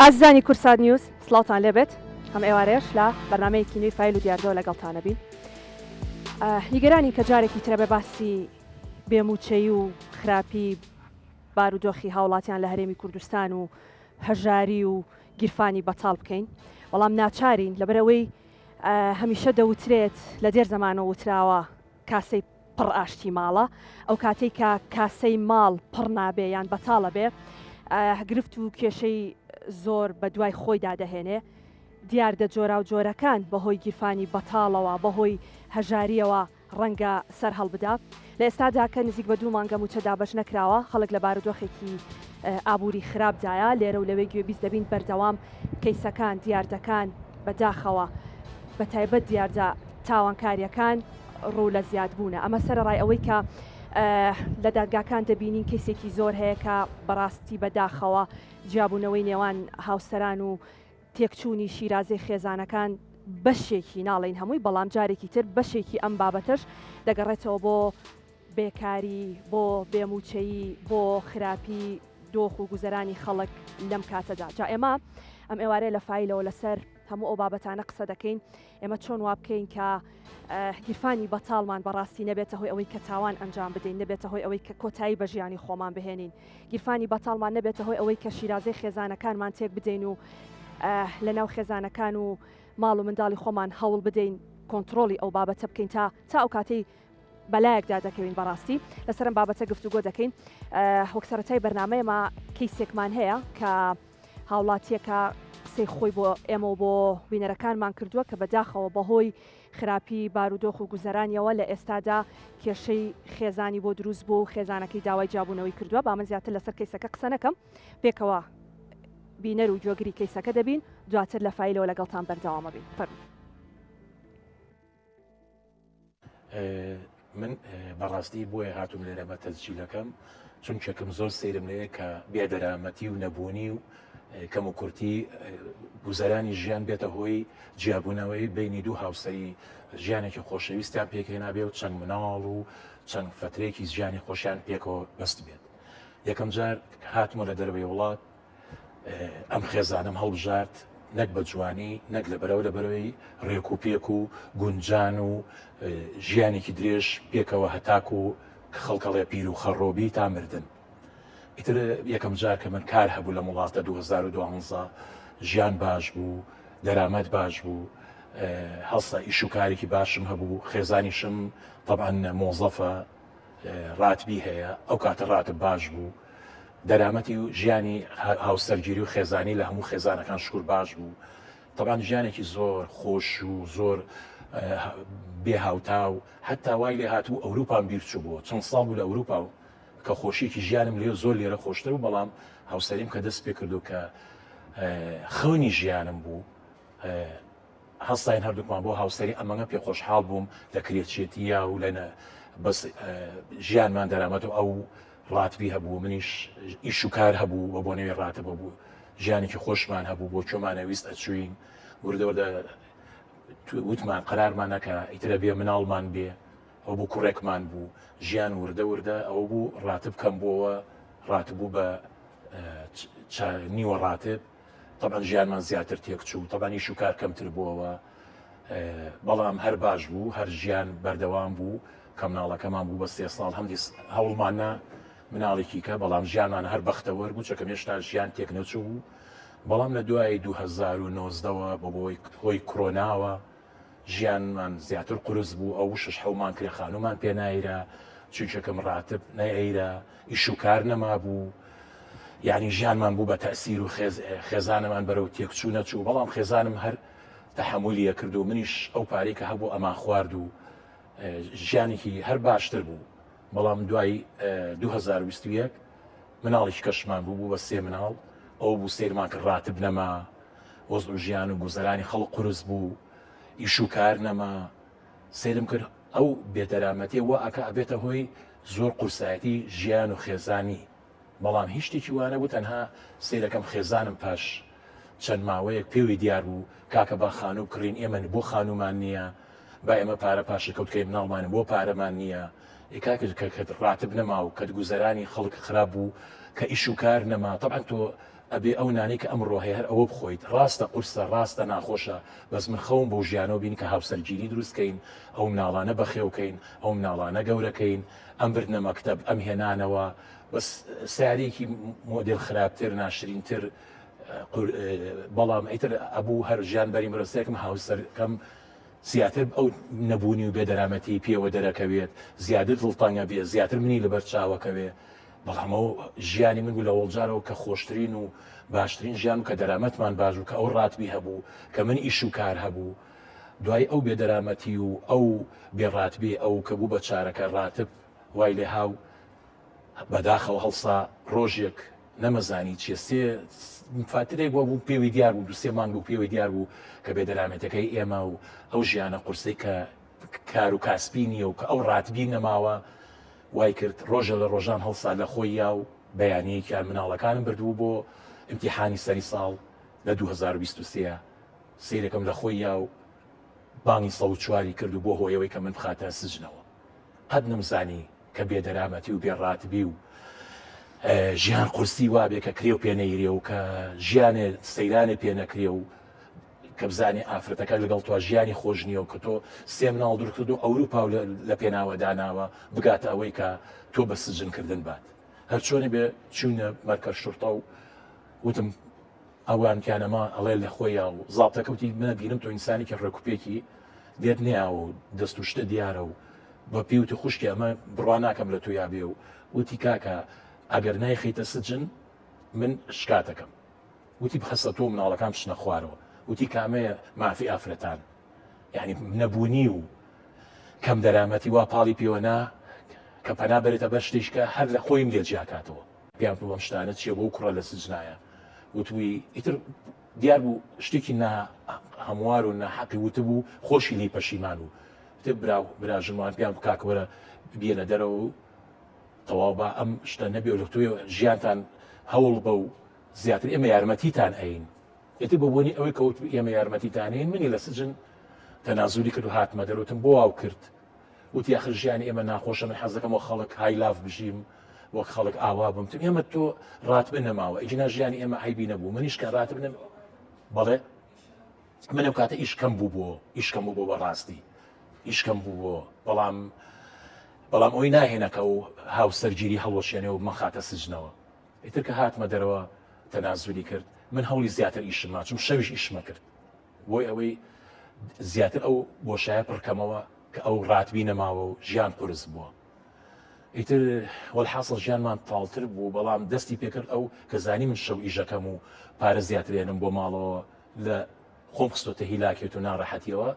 ئازیزانی کوردسات نیوز سڵاوتان لێبێت ئەم ئێوارەیەش لە بەرنامەیەکی نوێی فایل و دیاردەوە لەگەڵتانە بین نیگەرانین کە جارێکی ترە بە باسی بێموچەیی و خراپی بارودۆخی هاوڵاتیان لە هەرێمی کوردستان و هەژاری و گیرفانی بەتاڵ بکەین بەڵام ناچارین لەبەرئەوەی هەمیشە دەوترێت لە دێر زەمانەوە وتراوە کاسەی پڕ ئاشتی ماڵە ئەو کاتەی کە کاسەی ماڵ پڕ نابێ یان بەتاڵە بێ گرفت و کێشەی زۆر بە دوای خۆیدا دەهێنێ دیاردە جۆراوجۆرەکان بەهۆی گیرفانی بەتاڵەوە بەهۆی هەژاریەوە ڕەنگە سەرهەڵبدا. لە ئێستادا کە نزیک بە دوو مانگە مووچە دابەش نەکراوە، خەڵک لە بارودۆخێکی ئابووری خراپدایە، لێرە و لەوێ گوێبیست دەبین بەردەوام کەیسەکان، دیاردەکان بە داخەوە بە تایبەت دیاردە تاوانکارییەکان ڕوو لە زیادبوونە. ئەمە سەرەڕای ئەوەی کە لە دادگاکان دەبینین کەیسێکی زۆر هەیە کە بەڕاستی بە داخەوە جیابوونەوەی نێوان هاوسەران و تێکچوونی شیرازەی خێزانەکان بەشێکی، ناڵێین هەمووی، بەڵام جارێکی تر بەشێکی ئەم بابەتەش دەگەڕێتەوە بۆ بێکاری، بۆ بێ مووچەیی، بۆ خراپی دۆخ و گوزەرانی خەڵک لەم کاتەدا. جا ئێمە ئەم ئێوارەیە لە فایلەوە لەسەر هەموو ئەو بابەتانە قسە دەکەین. ئێمە چۆن وا بکەین کە گیرفانی بەتاڵمان بەڕاستی نەبێتە هۆی ئەوەی کە تاوان ئەنجام بدەین، نەبێتە هۆی ئەوەی کە کۆتایی بە ژیانی خۆمان بهێنین. گیرفانی بەتاڵمان نەبێتە هۆی ئەوەی کە شیرازەی خێزانەکانمان تێک بدەین و لە ناو خێزانەکان و ماڵ و منداڵی خۆمان هەوڵ بدەین کۆنتڕۆڵی ئەو بابەتە بکەین تا تا ئەو کاتەی بەلایەکدا دەکەوین بەڕاستی لەسەرم بابەتە گفتوگۆ دەکەین وەک سەرەتای بەرنمەیەمە کەیسێکمان هەیە کە هاوڵاتییەکە قسەی خۆی بۆ ئێمە و بۆ بینەرەکانمان کردووە کە بەداخەوە بەهۆی خراپی بارودۆخ و گوزەرانیەوە لە ئێستادا کێشەی خێزانی بۆ دروست بووە و خێزانەکەی داوای جیابوونەوەی کردووە با من زیاتر لەسەر کەیسەکە قسە نەکەم پێکەوە بینەر و گوێگری کەیسەکە دەبین دواتر لە فایلەوە لەگەڵتان بەردەوامە بین فەرموو. من بەڕاستی بۆیە هاتووم لێرە بە تەسجیلەکەم چونکێکم زۆر سەیرم لێیە کە بێدەرامەتی و نەبوونی و کەم و کورتی گوزەرانی ژیان بێتە هۆی جیابوونەوەی بینی دوو هاوسەری ژیانێکی خۆشەویستیان پێکهێنابێ و چەند مناڵ و چەند فترێکی ژیانی خۆشیان پێکەوە بەست بێت یەکەم جار هاتمە لە دەرەوەی وڵات ئەم خێزانەم هەڵبژارد نەک بە جوانی نەک لە بەرەوە لە بەرەوەی ڕێک و پێک و گونجان و ژیانێکی درێژ پێکەوە هەتاکو خەڵکەڵێ پیر و خەڕۆبی تا مردن ئیتر یەکەم جار کە من کار هەبوو لە وڵاتە 2012 ژیان باش بوو دەرامەت باش بوو هەڵسە ئیش و کارێکی باشم هەبوو خێزانیشم طبعا مۆزەفە ڕاتبی هەیە ئەو کاتە ڕاتب باش بوو دەرامەتی و ژیانی هاوسەرگیری و خێزانی لە هەموو خێزانەکان شکور باش بوو تەبان ژیانێکی زۆر خۆش و زۆر بێ هاوتا و حتا وای لێ هاتبوو ئەوروپام بیرچوو بووە چەند ساڵ بوو لە ئەوروپا و کە خۆشیێکی ژیانم لێ زۆر لێرە خۆشتر و بەڵام هاوسەریم کە دەست پێ کردو کە خەونی ژیانم بوو هەستاین هەردووکمان بۆ هاوسەری ئەمەنگە پێ خۆشحاڵ بووم لە کرێچێتییا و لە بەس ژیانمان دەرامەت و ئەو ڕاتبی هەبوو منیش ئیش و کار هەبوو بە بۆنەوەی ڕاتب هەبوو ژیانێکی خۆشمان هەبوو بۆ کوێمانەویست ئەچوین وردە وردە وتمان قەرارمان نەکە ئیترە بێ مناڵمان بێ ئەو بوو کوڕێکمان بوو ژیان وردە وردە ئەوە بوو ڕاتب کەم بووەوە ڕاتب بوو بە نیوە ڕاتب تەبعەن ژیانمان زیاتر تێکچوو تەبعەن ئیش و کار کەمتر بووەوە بەڵام هەر باش بوو هەر ژیان بەردەوام بوو کە مناڵەکەمان بوو بە سێ ساڵ هەمدی هەوڵمان نا مناڵێکی کە بەڵام ژیانمان هەر بەختەوەر بوو چەکەم هێشتا ژیان تێک نەچوو بوو بەڵام لە دوای 2019ەوە بە بۆی هۆی کرۆناوە ژیانمان زیاتر قورس بوو ئەو شش حەومان کرێ خانوومان پێ نایرا چونکەکەم ڕاتب نەیەیرا ئیش و کار نەمابوو یعنی ژیانمان بوو بە تەسیر و خێزانەمان بەرەو تێکچوو نەچوو بەڵام خێزانم هەر تەحەمولی ئەکرد و منیش ئەو پارەی کە هەبوو ئەمان خوارد و ژیانێکی هەر باشتر بوو بەڵام دوای 2021 مناڵێکی کەشمان بوو بوو بە سێ مناڵ ئەو بوو سەیرمان کرد ڕاتب نەما وەزع و ژیان و گوزەرانی خەڵک قورس بوو ئیش و کار نەما سەیرم کرد ئەو بێدەرامەتیە وا ئەکا ئەبێتە هۆی زۆر قورسایەتی ژیان و خێزانی بەڵام هیچ شتێکی وا نەبوو تەنها سەیرەکەم خێزانم پاش چەند ماوەیەک پێوەی دیار بوو کاکە با خانوو بکڕین ئێمە بۆ خانوومان نییە با ئێمە پارە پاشەکەوت کەین مناڵمان بۆ پارەمان نییە ئێ کاکە کە کە ڕاتب نەما و کە گوزەرانی خەڵک خراپ بوو کە ئیش و کار نەما تەبعەن تۆ. ئەبێ ئەو نانەی کە ئەمڕۆ هەیە هەر ئەوە بخۆیت، ڕاستە قورسە، ڕاستە ناخۆشە، بەس من خەوم بەو ژیانەوە بینی کە هاوسەرگیری دروست کەین، ئەو مناڵانە بەخێو کەین، ئەو مناڵانە گەورە کەین، ئەم بردنە مەکتەب، ئەم هێنانەوە، بەس سەیارەیەکی مۆدێل خراپتر، ناشرینتر، بەڵام ئیتر ئەبوو هەر ژیان بەرین بەرەو سەرێکم هاوسەرەکەم زیاتر ئەو نەبوونی و بێدەرامەتی پێوە دەرەکەوێت، زیاتر دڵتەنگە بێ، زیاتر منی لەبەر چاوەکەوێ، بەڵام ئەو ژیانی من بوو لە ئەوەڵجارەوە کە خۆشترین و باشترین ژیان بوو کە دەرامەتمان باش بوو، کە ئەو ڕاتبی هەبوو، کە من ئیش و کار هەبوو. دوای ئەو بێدەرامەتی و ئەو بێ ڕاتبی ئەو کە بوو بە چارەکە ڕاتب وای لێها و بەداخەوە هەڵسا ڕۆژێک نەمەزانی چیە سێ فاترێک وە بوو پێوی دیار بوو دوسێ مانگ بوو پێوی دیار بوو کە بێدەرامەتەکەی ئێمە و ئەو ژیانە قورسەی کە کار و کاسپی نییە و کە ئەو ڕاتبی نەماوە وای کرد ڕۆژە لە ڕۆژان هەڵسا لە خۆی یا و بەیانیەکیان مناڵەکانم بردبوو بۆ ئیمتیحانی سەری ساڵ لە 2023 سەیرەکەم لە خۆی یا و بانگی 104 ی کرد و بۆ هۆیەوەی کە من بخاتە سجنەوە قەت نەمزانی کە بێ دەرامەتی و بێ ڕاتبی و ژیان قورسی وابێ کە کرێ و پێ نەیرێ و کە ژیانێ سەیرانێ پێ نەکرێ و کە بزانێ ئافرەتەکە لەگەڵ تۆ ژیانی خۆش نییە و کە تۆ سێ مناڵ دروست کردو ئەوروپا و لە پێناوە داناوە بگاتە ئەوەی کە تۆ بە سجن کردن بات هەرچۆنی بێ چوونە مەرکەز شورتە و وتم ئەوان کیانەما ئەڵێ لە خۆیا و زابتەکە وتی منە بینم تۆ ئینسانێکی ڕێکوپێکی لێت نەیاوە و دەست و شتە دیارە و بە پێی وتی خوشکی ئەمە بڕوا ناکەم لە تۆیا بێ و وتی کاکە ئەگەر نایخەیتە سجن من شکاتەکەم وتی بخەسە تۆ مناڵەکان بچنە خوارەوە وتی کامەیە مافی ئافرەتان یعنی نەبوونی و کەم دەرامەتی وا پاڵی پێوە نا کە پەنا بەرێتە بەر شتێکە هەر لە خۆیم لێ جیاکاتەوە پێیان بوو ئەم شتانە چییە بۆ کوڕە لە سجنایە وتوی ئیتر دیار بوو شتێکی نا هەموار و ناحەقی وتبوو خۆشی لی پەشیمان بوو تر برا براژنوان پێیان بکاک وەرە بیەنە دەرەوە و تەواو با ئەم شتە نەبێ و لە تۆی ژیانتان هەوڵ بە و زیاتر ئێمە یارمەتیتان ئەین ئیتر بە بۆنی ئەوەی کەوت ئێمە یارمەتیتانین منی لە سجن تەنازولی کرد و هاتمە دەرەوتم بۆ واو کرد وتی ئاخر ژیانی ئێمە ناخۆشە من حەز دەکەم وەک خەڵک های لاف بژیم وەک خەڵک ئاوا بم تم ئێمە تۆ ڕاتب نەماوە ئیجنا ژیانی ئێمە عیبی نەبوو منیش کە ڕاتب نەم بەڵێ من ئەو کاتە ئیش کەم بوو بۆ ئیش کەم بوو بۆ بەڕاستی ئیش کەم بوو بۆ بەڵام بەڵام ئەوی ناهێنەکە و هاوسەرگیری هەڵوەشێنێ و مەخاتە سجنەوە ئیتر کە هاتمە دەرەوە تەنازولی کرد من هەوڵی زیاتر ئیشم ماچم شەویش ئیشمە کرد بۆی ئەوەی زیاتر ئەو بۆشایە پڕکەمەوە کە ئەو ڕاتبی نەماوە و ژیان قورس بووە ئیتر وەلحاسڵ ژیانمان تاڵتر بوو بەڵام دەستی پێکرد ئەو کە زانی من شەو ئیشەکەم و پارە زیاترێنم بۆ ماڵەوە لە خۆم خستۆتە هیلاکێت و ناڕەحەتیەوە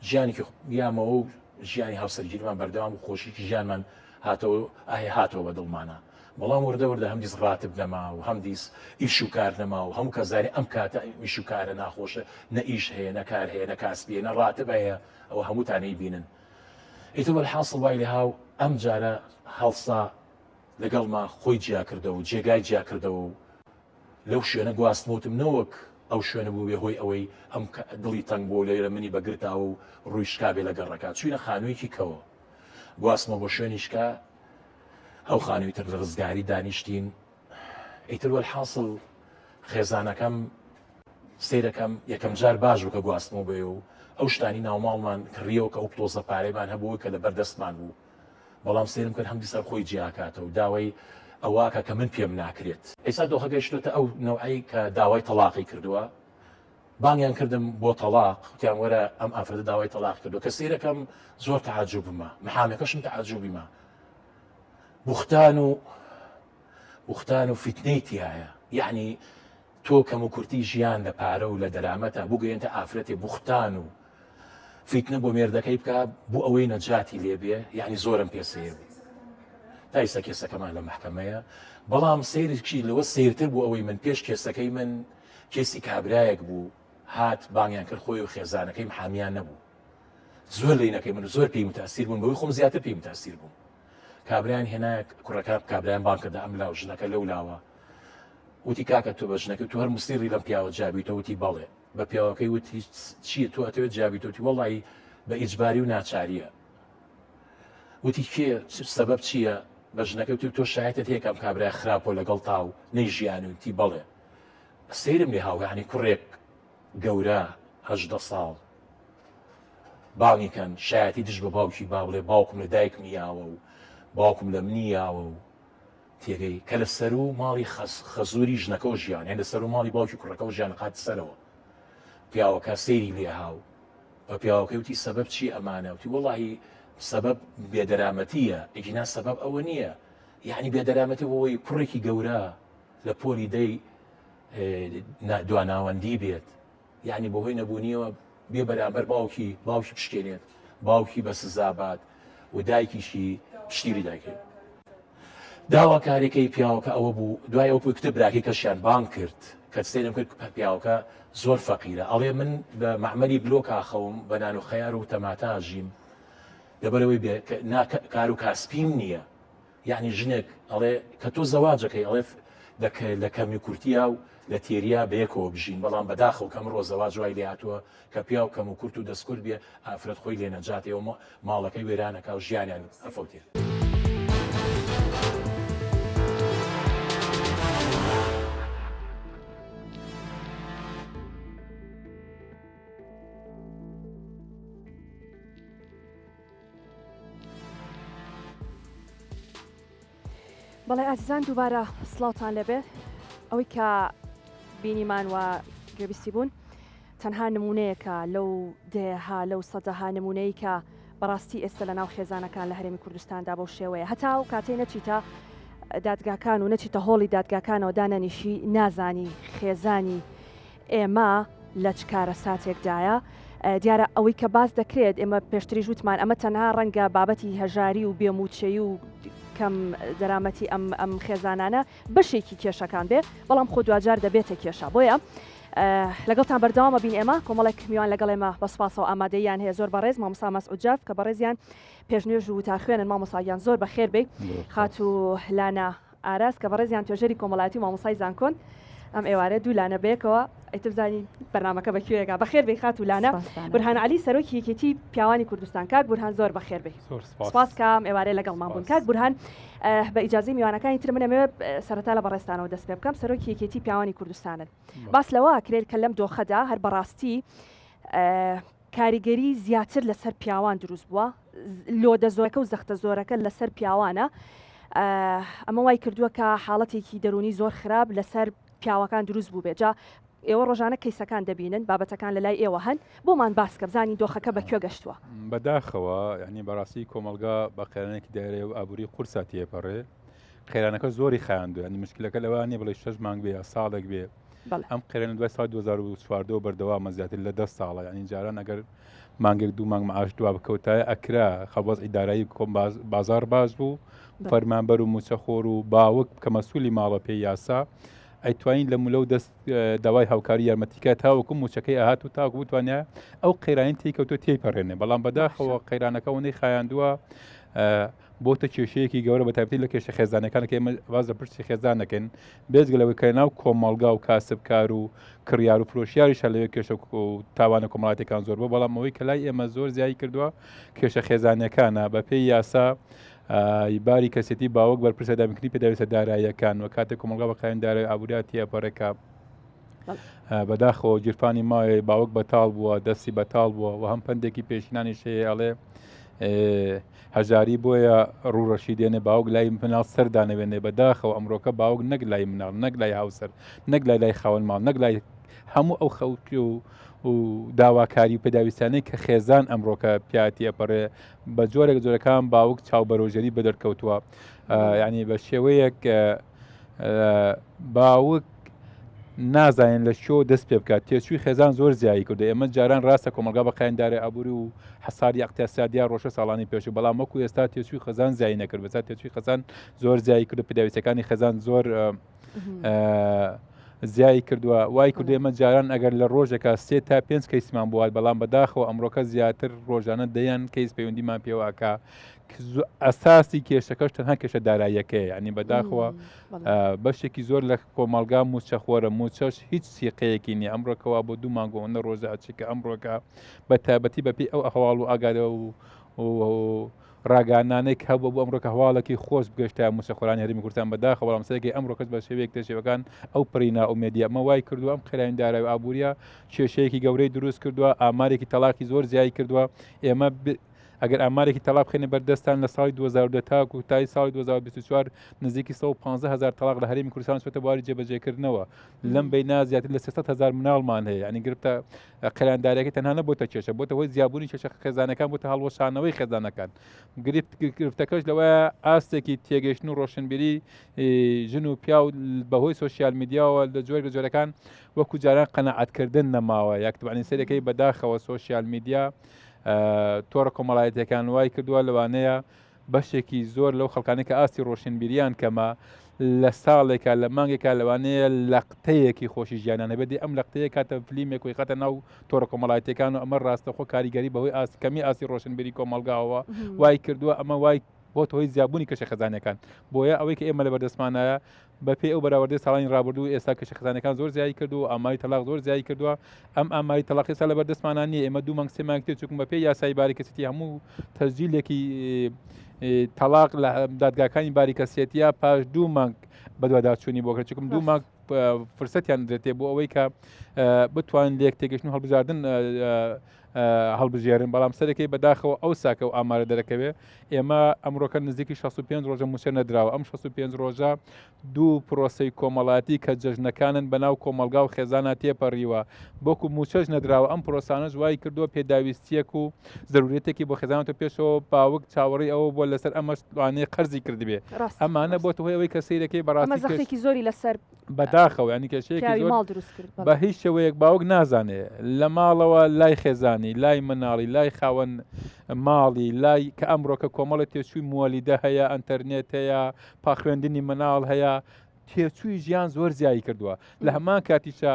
ژیانێکی یامەوە و ژیانی هاوسەرگیریمان بەردەوام و خۆشیی ژیانمان هاتەوە ئاهێ هاتەوە بە دڵمانا بەڵام وردە وردە هەمدیس ڕاتب نەما و هەمدیس ئیش و کار نەما و هەموو کەس زانی ئەم کاتە ئیش و کارە ناخۆشە نە ئیش هەیە نە کار هەیە نە کاسبی هەیە نە ڕاتب هەیە ئەوە هەمووتان ئەیبینن ئیتر وەلحاسڵ وای لێها و ئەم جارە هەڵسا لەگەڵما خۆی جیا کردەوە و جێگای جیا کردەوە و لەو شوێنە گواستمەوە وتم نەوەک ئەو شوێنە بووبێ هۆی ئەوەی ئەم دڵی تەنگ بووە و لێرە منی بە گرتاوە و ڕووی شکابێ لە گەڕەکە چووینە خانوویەکی کەوە گواستمەوە بۆ شوێنی شکا ئەو خانووی تر لە ڕزگاری دانیشتین ئیتر وەلحاسڵ خێزانەکەم سەیرەکەم یەکەم جار باش بوو کە گواستمەوە بۆیە و ئەو شتانی ناوماڵمان کڕیەوە کە ئەو پتۆزە پارەیمان هەبوو کە لە بەردەستمان بوو بەڵام سەیرم کرد هەمدیسان خۆی جیاکاتەوە و داوای ئەوەکا کە من پێم ناکرێت. ئێستا دۆخە گەیشتۆتە ئەو نەوعەی کە داوای تەڵاقی کردووە، بانگیان کردم بۆ تەڵاق، وتیان وەرە ئەم ئافرەتە داوای تەڵاق کردووە، کە سەیرەکەم زۆر تەعەجوبمە، محامەکەشم تەعەجوبیمە، بوختان و بوختان و فیتنەی تیایە، یەعنی تۆ کەموکورتی ژیان لە پارە و لە دەرامەتە بگەیەنتە ئافرەتێ بوختان و فیتنە بۆ مێردەکەی بکا بۆ ئەوەی نەجاتی لێ بێ یعنی زۆرم پێ سەیر بوو تا ئیستا کێسەکەمان لە مەحکەمەیە بەڵام سەیرکی لەوە سەیرتر بوو ئەوەی من پێش کێسەکەی من کێسی کابرایەک بوو هات بانگیان کرد خۆی و خێزانەکەی محامیان نەبوو زۆر لینەکەی من زۆر پێی متاسیر بوون بەوەی خۆم زیاتر پێی متاسیر بووم کابرایان هێنایە کوڕەکە کابرایان بانگ کردە ئەم لاو ژنەکە لەو لاوە وتی کاکە تۆ بە ژنەکە تۆ هەر مسیڕی لەم پیاوە جیابیتەوە وتی بەڵێ بە پیاوەکەی وت هیچ چییە تۆ ئەتەوێت جیابیتەوە وتی وەڵی بە ئیجباری و ناچاریە وتی کێ سەبەب چییە بە ژنەکە وتی تۆ شایەتت هەیە کە ئەم کابرای خراپۆ لەگەڵ تا و نەیژیان وتی بەڵێ. سەیرم لێ هاو یانی کوڕێک گەورە 18 ساڵ بانگی کەن شایەتی دژ بە باوکی با بڵێ باوکم لە دایکمی یاوە و باوکم لە منی یاوە و تێگەی کە لە سەرو ماڵی خەزوری ژنەکەەوە ژیان یان لە سەرو ماڵی باوکی کوڕەکەەوە ژیان قات سەرەوە پیاوەکە سەیری لێ هاو بە پیاوەکەی وتی سەبەب چی ئەمانە وتی وەڵاهی سەبەب بێدەرامەتیە ئەگینا سەبەب ئەوە نییە یعنی بێدەرامەتی بۆی کوڕێکی گەورە لە پۆلی دەی دواناوەندی بێت یعنی بەهۆی نەبوونیەوە بێ بەرامبەر باوکی باوکی بشکێنێت باوکی بە سزا بات و دایکیشی پشتیری دایکی داواکاریەکەی پیاوەکە ئەوە بوو دوای ئەو کتب براکەی کەشیان بانگ کرد کە سەیرم کرد پیاوەکە زۆر فەقیرە ئەڵێ من بە مەعمەلی بلۆک ئاخەوم بە نان و خەیار و تەماتە ئەژیم لەبەرەوەی بێ نا کار و کاسپیم نییە یعنی ژنێک ئەڵێ کە تۆ زەواجەکەی ئەڵێ لە کەمی کورتیا و لە تێریا بەیەکەوە بژین بەڵام بەداخەوە کەم ڕۆ زەواج وای لێ هاتووە کە پیاو کەم و کورت و دەستکورت بێ ئافرەت خۆی لێ نەجاتێ و ماڵەکەی وێران ئەکا و ژیانیان ئەفەوتێ. بەڵێ ئازیزان دووبارە سڵاوتان لێبێ ئەوەی کە بینیمان و گوێبیستی بوون تەنها نمونەیەکە لەو دەیەها لەو سەدەها نمونەی کە بەڕاستی ئێستا لە ناو خێزانەکان لە هەرێمی کوردستاندا بەو شێوەیە هەتا و کاتەی نەچیتە دادگاکان و نەچیتە هۆڵی دادگاکانەوە دانەنیشی نازانی خێزانی ئێمە لە چ کارەساتێکدایە؟ دیارە ئەوەی کە باس دەکرێت ئێمە پێشتریش وتمان ئەمە تەنها ڕەنگە بابەتی هەژاری و بێموچەی و کەم دەرامەتی ئەم ئەم خێزانانە بەشێکی کێشەکان بێ بەڵام خۆ دواجار دەبێتە کێشە بۆیە لەگەڵتان بەردەوامە بین ئێمە کۆمەڵێک میوان لەگەڵ ئێمە بە سوپاسەوە ئامادەیان هەیە زۆر بەڕێز مامۆستا مەسعود جاف کە بەڕێزیان پێشنوێژ و وتارخوێنن مامۆستا گیان زۆر بەخێر بێی خاتوو لانا ئاراس کە بەڕێزیان توێژەری کۆمەڵایەتی و مامۆستای زانکۆن ئەم ئێوارە دوو لانە بەیەکەوە ئیتر بزانین بەرنامەکە بە کوێیەکە بەخێر بێی خاتوو لانە بورهان عەلی سەرۆکی یەکێتی پیاوانی کوردستان کاک بورهان زۆر بەخێر بێی سپاس کە ئەم ئێوارەیە لەگەڵمان بوون کاک بورهان بە ئیجازەی میوانەکانی تر من ئەمەوێت سەرەتا لە بەڕێزتانەوە دەست پێ بکەم سەرۆکی یەکێتی پیاوانی کوردستانن باس لەوە کرێت کە لەم دۆخەدا هەر بەڕاستی کاریگەری زیاتر لەسەر پیاوان دروست بووە، لۆدە زۆرەکە و زەختە زۆرەکە لەسەر پیاوانە، ئەمە وای کردووە کە حاڵەتێکی دەروونی زۆر خراپ لەسەر پیاوەکان دروست بووبێت، جا ئێوە ڕۆژانە کەیسەکان دەبینن، بابەتەکان لەلای ئێوە هەن، بۆمان باس کە بزانین دۆخەکە بە کوێ گەشتووە. بەداخەوە یانی بەڕاستی کۆمەڵگا بە قەیرانێکی دایرەی و ئابووری قورسا تێپەڕێ، قەیرانەکە زۆری خایاندووە، یانی مشکلەکە لەوە نییە بڵێی شەش مانگ بێ یا ساڵێک بێ، ئەم قەیرانە دوای ساڵی 2014 بەردەوامە زیاتر لە دە ساڵە یعنی جاران ئەگەر مانگێک دوو مانگ معاش دوا بکەوتایە ئەکرا خەوەزعی دارایی کۆم بازار باش بوو فەرمانبەر و موچەخۆر و باوک کە مەسوولی ماڵە پێی یاسا ئەیتوانین لە مولە و دەست داوای هاوکاری یارمەتیکە تاوەکو موچەکەی ئاهات و تاوەکو بتوانێ ئەو قەیرانی تێکەوتۆ تێی پەڕێنێ بەڵام بەداخەوە قەیرانەکە ئەوەندەی خایاندووە بۆتە کێشەیەکی گەورە بە تایبەتی لە کێشە خێزانەکان کە ئێمە باز لە پرسی خێزان نەکەین بێجگە لەوەی کە ناو کۆمەڵگا و کاسبکار و کڕیار و فرۆشیاریشە لەوێ کێشە و تاوانە کۆمەڵاتەکان زۆر بوو بەڵام ئەوەی کە لای ئێمە زۆر زیای کردووە کێشە خێزانەکانە بە پێی یاسا باری کەسێتی باوک بەرپرسە دابینکردنی پێداویستە داراییەکان و کاتێک کۆمەڵگا بە قایان دارایی ئابووریا تێپەڕێکە بەداخەوە گیرفانی ماوێ باوک بەتاڵ بووە دەستی بەتاڵ بووە و هەم پندێکی پێشینانی شەیە ئەڵێ هەژاری بۆیە ڕووڕەشی دێنێ باوک لای مناڵ سەر دانەوێنێ بەداخەوە ئەمڕۆکە باوک نەک لای مناڵ نەک لای هاوسەر نەک لای لای خاوەن ماڵ نەک لای هەموو ئەو خەوکی و و داواکاری و پێداویستانەی کە خێزان ئەمڕۆکە پیاتی ئەپەڕێ بە جۆرێک جۆرەکان باوک چاو بەرۆژێری بەدەرکەوتووە یعنی بە شێوەیەک باوک نازانین لە کوێوە دەست پێ بکات تێچووی خێزان زۆر زیایی کردو ئێمە جاران ڕاستە کۆمەڵگا بە قایندارە ئابووری و حەساری ئەقتیاسادیا ڕۆژە ساڵانی پێشوو بەڵام وەکو ئێستا تێچووی خێزان زیایی نەکرد بەسا تێچووی خێزان زۆر زیایی کرد پێداویستەکانی خێزان زۆر زیایی کردووە وای کرد ئێمە جاران ئەگەر لە ڕۆژێکا سێ تا پێنج کەیسمان بوات بەڵام بەداخەوە ئەمڕۆکە زیاتر ڕۆژانە دەیان کەیس پەیوەندیمان پێوەکە ئەساسی کێشەکەش تەنها کێشە داراییەکەیە یعنی بەداخەوە بەشێکی زۆر لە کۆمەڵگا موچەخۆرە موچەش هیچ سیقەیەکی نییە ئەمڕۆکەوە بۆ دوو مانگ و ئەوەندە ڕۆژە ئەچێ کە ئەمڕۆکە بە تایبەتی بەپێی ئەو ئەهواڵ و ئاگادە و ڕاگەیاندنانەی کە هەبووە بۆ ئەمڕۆ کە هەواڵێکی خۆش بگەشتایە مووچەخۆرانی هەرێمی کوردستان بەداخەوە بەڵام سەرەکی ئەمڕۆکەش بە شێوەیەک لە شێوەکان ئەو پڕی نائومێدیە ئەمە وای کردووە ئەم قەیرانی دارایی و ئابووریە کێشەیەکی گەورەی دروست کردووە ئامارێکی تەلاقی زۆر زیای کردووە ئێمە ئەگەر ئامارێکی تەلاق بخەینە بەردەستان لە ساڵی 2010 تاکو تای ساڵی 2024 نزیکی 115 هزار تەلاق لە هەرێمی کوردستان چۆتە بواری جێبەجێکردنەوە لەم بەینا زیاتر لە 300 هزار مناڵمان هەیە ینی گرفتە قەیرانداریەکەی تەنها نەبۆتە کێشە بۆتە هۆی زیابوونی کێشە خێزانەکان بۆتە هەڵوەشانەوەی خێزانەکان گرفت گرفتەکەش لەوەیە ئاستێکی تێگەشتن و ڕۆشنبیری ژن و پیاو بەهۆی سۆشیال میدیاوە لە جۆر لە جۆرەکان وەکو جاران قەنەعەتکردن نەماوە یاکتوانین سەرەکەی بەداخەوە سۆشیال میدیا تۆڕە کۆمەڵایەتەکان وای کردووە لەوانەیە بەشێکی زۆر لەو خەڵکانەی کە ئاستی ڕۆشنبیریان کەمە لە ساڵێکا لە مانگێکا لەوانەیە لەقتەیەکی خۆشی ژیانیان هەبێت دێ ئەم لەقتەیە کاتە فلیمێک و خاتە ناو تۆڕە کۆمەڵایەتیەکان و ئەمە ڕاستەخۆ کاریگەری بەهۆی ئاست کەمی ئاستی ڕۆشنبیری کۆمەڵگاوە وای کردووە ئەمە وای بۆتە هۆی زیابوونی کەشە خێزانیەکان بۆیە ئەوەی کە ئێمە لەبەردەستمانایە بەپێی ئەو بەراوردەی ساڵانی ڕابردوو ئێستا کێشە خێزانیەکان زۆر زیای کردووە و ئاماری تەلاق زۆر زیای کردووە ئەم ئاماری تەلاق ئێستا لەبەر دەستمانان نییە ئێمە دوو مانگ سێ مانگ تێ چووکم بەپێی یاسای باری کەسێتی هەموو تەسجیلێکی تەلاق لە دادگاکانی باری کەسێتیە پاش دوو مانگ بەدواداچوونی بۆ کرد چکم دوو مانگ فرسەتیان درێتێ بۆ ئەوەی کە بتوان لێک تێگەشتن و هەڵبژاردن هەڵبژێرن، بەڵام سەرەکەی بەداخەوە ئەو ساکە و ئامارە دەرەکەوێ ئێمە ئەمڕۆکە نزیکی 65 ڕۆژە مووچە نەدراوە ئەم 65 ڕۆژە دوو پرۆسەی کۆمەڵاتی کە جەژنەکانن بەناو کۆمەڵگا و خێزانە تێپەڕیوە بۆکو مووچەش نەدراوە ئەم پرۆسانەش وای کردووە پێداویستیەک و زەرورەتێکی بۆ خێزانەوە پێشەوە باوک چاوەڕێی ئەوە بووە لەسەر ئەمەش لەوانەیە قەرزی کردبێ ئەمانە بۆتە هۆی ئەوەی کە سەیرەکەی بەڕاستی زەختێکی زۆری لەسەر بەداخەوە ینی کێشەیەکی زۆر ماڵ دروست کرد بە هیچ شێوەیەک باوک نازانێ لە ماڵەوە لای خێزانی لای مناڵی لای خاوەن ماڵی لای کە ئەمڕۆکە کۆمەڵی تێچووی موەلیدە هەیە ئەتەرنێت هەیە پاخوێندنی مناڵ هەیە تێچووی ژیان زۆر زیایی کردووە لە هەمان کاتیشا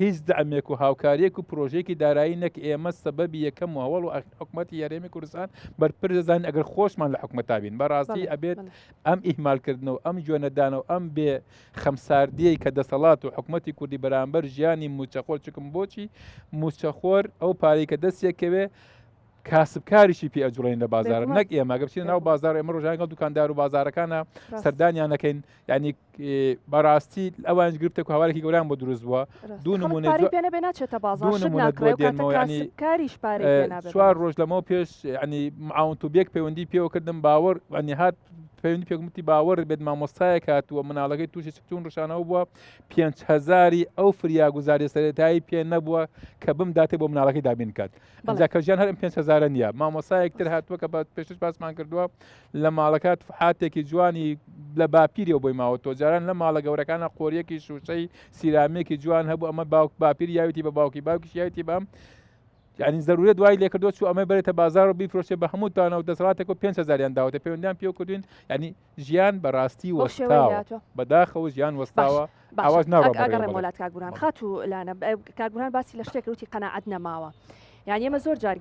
هیچ دەعمێک و هاوکاریەک و پرۆژەیەکی دارایی نەک ئێمە سەبەبی یەکەم و هەوڵ و حکومەتی هەرێمی کوردستان بەرپرس دەزانین ئەگەر خۆشمان لە حکومەتا بین بەڕاستی ئەبێت ئەم ئیهمالکردن و ئەم گوێنەدانە و ئەم بێ خەمساردیەی کە دەسەڵات و حکومەتی کوردی بەرامبەر ژیانی موچەخۆر چکم بۆچی موچەخۆر ئەو پارەی کە دەستێکەوێ کاسبکاریشی پێ ئەجوڵێن لە بازار نەک ئێمە گە بچینە ناو بازار ئێمە ڕۆژانگەڵ دوکاندار و بازارەکانە سەردانیان نەکەین ینی بەڕاستی ئەوانش گرفتێک و هاوارێکی گەوریان بۆ دروست بووە دوو نمونە پێ نەبێ ناچێتە بازار دوو نمونە ینی کاریش چوار ڕۆژ لەمەوە پێش ینی معاون توبێک پەیوەندی پێوە کردم باوەڕ ینی هات پەیوەندی پێکمتی باوەڕ بێت مامۆستایەک هاتووە مناڵەکەی تووشی سکچوون ڕشانەوە بووە 5هزاری ئەو فریاگوزاری سەرەتایی پێ نەبووە کە بمداتێ بۆ مناڵەکەی دابین کات ئەجا کە ژیان هەر ئەم 5هزارە نییە مامۆسایەک تر هاتووە کە پێشتر باسمان کردووە لە ماڵەکە تفحاتێکی جوانی لە باپیریەوە بۆی ماوەتەوە جاران لە ماڵە گەورەکانە قۆریەکی شوشەی سیرامێکی جوان هەبوو ئەمە باوک باپیر یاویتی بە باوکی باوکیش یاویتی بەم یعنی زەرورەت وای لێکردووە چوو ئەمە بەرێتە بازار و بیفرۆشێ بە هەموو تانە و دەسەڵاتێک و 5 هزاریان داوەتە پەیوەندیان پێوە کردوین یعنی ژیان بەڕاستی وەستاوە بەداخەوە ژیان وەستاوە ئاواز ناڕۆ ئەگەڕێم وڵات کاک بورهان خاتوو لانە کاک بورهان باسی لە شتێک وتی قەناعەت نەماوە یعنی ئێمە زۆر جار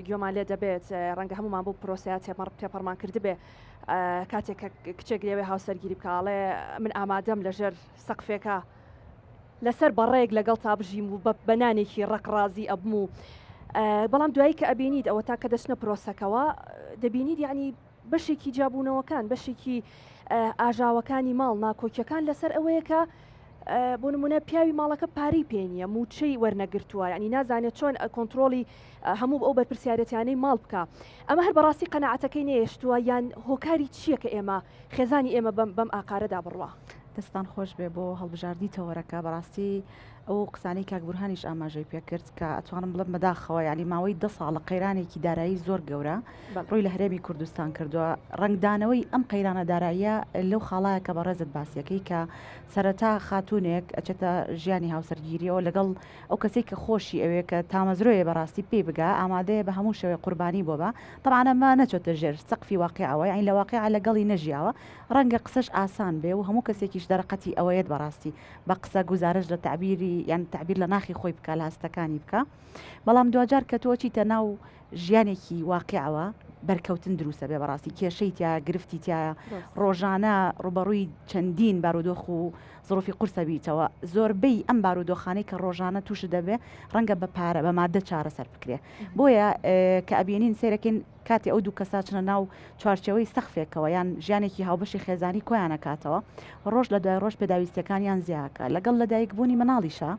گوێمان لێ دەبێت ڕەنگە هەمومان بۆ پرۆسەیە تێپەڕ تێپەڕمان کردبێ کاتێک کە کچێک لێوێ هاوسەرگیری بکاڵێ من ئامادەم لەژێر سەقفێکە لەسەر بەڕێک لەگەڵ تا بژیم و بە نانێکی ڕق ڕازی ئەبم و بەڵام دوایی کە ئەبینیت ئەوە تا کە دەچنە پرۆسەکەوە دەبینیت یعنی بەشێکی جیابوونەوەکان، بەشێکی ئاژاوەکانی ماڵ، ناکۆکیەکان لەسەر ئەوەیە کە بۆ نمونە پیاوی ماڵەکە پارەی پێ نییە، مووچەی وەرنەگرتووە، یعنی نازانێت چۆن کۆنتڕۆڵی هەموو ئەو بەرپرسیارێتیانەی ماڵ بکا. ئەمە هەر بەڕاستی قەناعەتەکەی نەیەشتووە یان هۆکاری چییە کە ئێمە خێزانی ئێمە بەم بەم ئاقارەدا بڕوا؟ دەستتان خۆش بێ بۆ هەڵبژاردنی تەوەرەکە بەڕاستی ئەو قسانەی کاک بورهانیش ئاماژەی پێکرد کە ئەتوانم بڵێم بەداخەوە یعنی ماوەی دە ساڵە قەیرانێکی دارایی زۆر گەورە ڕووی لە هەرێمی کوردستان کردووە ڕەنگدانەوەی ئەم قەیرانە داراییە لەو خاڵایە کە بەڕێزت باسیەکەی کە سەرەتا خاتوونێک ئەچێتە ژیانی هاوسەرگیریەوە لەگەڵ ئەو کەسێک کە خۆشی ئەوێ کە تامەزرۆیە بەڕاستی پێی بگا ئامادەیە بە هەموو شێوەیەک قوربانی بۆ بە تەبعەن ئەمە نەچۆتە ژێر سەقفی واقیعەوە یعنی لە واقیع لەگەڵی نەژیاوە ڕەنگە قسەش ئاسان بێ و هەموو کەسێکیش دەرەقەتی ئەوەیەت بەڕاستی بە قسە گوزارش لە تەعبیری یان تەعبیر لە ناخی خۆی بکا لە هەستەکانی بکا بەڵام دواجار کە تۆ ئەچیتە ناو ژیانێکی واقیعەوە. بەرکەوتن دروستە بێ بەڕاستی کێشەی تیا گرفتی تایە ڕۆژانە ڕوبەڕووی چەندین بارودۆخ و زڕوفی قورسە بیتەوە زۆربەی ئەم بارودۆخانەی کە ڕۆژانە تووشت دەبێ ڕەنگە بە پارە بە مادە چارەسەر بکرێ بۆیە کە ئەبینین سێرەکەین کاتی ئەو دوو کەسا چنە ناو چوارچێوەی سەقفێکەوە یان ژیانێکی هاوبەشی خێزانی کۆیانەکاتەوە ڕۆژ لە دوای ڕۆژ پێداویستیەکانیان زیاکە لەگەڵ لەدایک بوونی مناڵیشا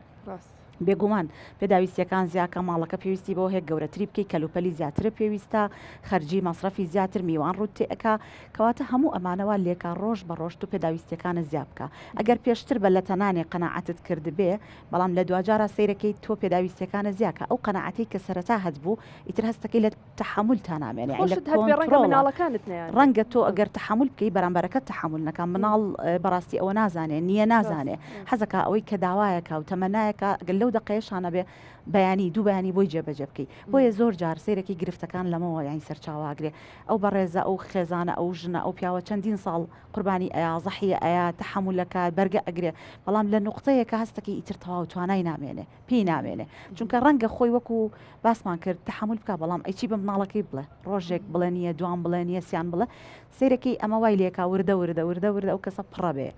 بێگومان پێداویستیەکان زیاکە ماڵەکە پێویستی بەوە هەیە گەورەتری بکەی کەلوپەلی زیاترە پێویستە خەرجی مەسرەفی زیاتر میوان ڕووت تێ ئەکا کەواتە هەموو ئەمانە وا لێکا ڕۆژ بە ڕۆژ تۆ پێداویستیەکانت زیا بکا ئەگەر پێشتر بە لەتەنانێ قەناعەتت کردبێ بەڵام لە دواجارا سەیرەکەی تۆ پێداویستیەکانت زیاکا ئەو قەناعەتەی کە سەرەتا هەتبوو ئیتر هەستەکەی لە تەحەمول تا نامێنێ یانی لە خۆشت هەتبێ ڕەنگە کۆنتڕۆڵە مناڵەکانت نەیانبێ. ڕەنگە تۆ ئەگەر تەحەمول بکەی بەرامبەرەکەت تەحەمول نەکا مناڵ بەڕاستی ئەوە نازانێ نییە نازانێ حەزەکا ئەوەی کە داوایەکا و تەمەنایەکا گەر لەو دەقەیەشا نەبێ بەیانی دوو بەیانی بۆی جێبەجێ بکەی بۆیە زۆر جار سەیرەکەی گرفتەکان لەمەوە یانی سەرچاوە ئەگرێ ئەو بەڕێزە ئەو خێزانە ئەو ژنە ئەو پیاوە چەندین ساڵ قوربانی ئەیا زەحیە ئەیا تەحەمولەکا بەرگە ئەگرێ بەڵام لە نوقتەیەکا هەستەکەی ئیتر تەواو توانای نامێنێ پێی نامێنێ چونکە ڕەنگە خۆی وەکو باسمان کرد تەحەمول بکا بەڵام ئەی چی بە مناڵەکەی بڵێ ڕۆژێک بڵێ نییە دوان بڵێ نییە سیان بڵێ سەیرەکەی ئەمە وای لێکا وردە وردە وردە وردە ئەو کەسە پڕە بێ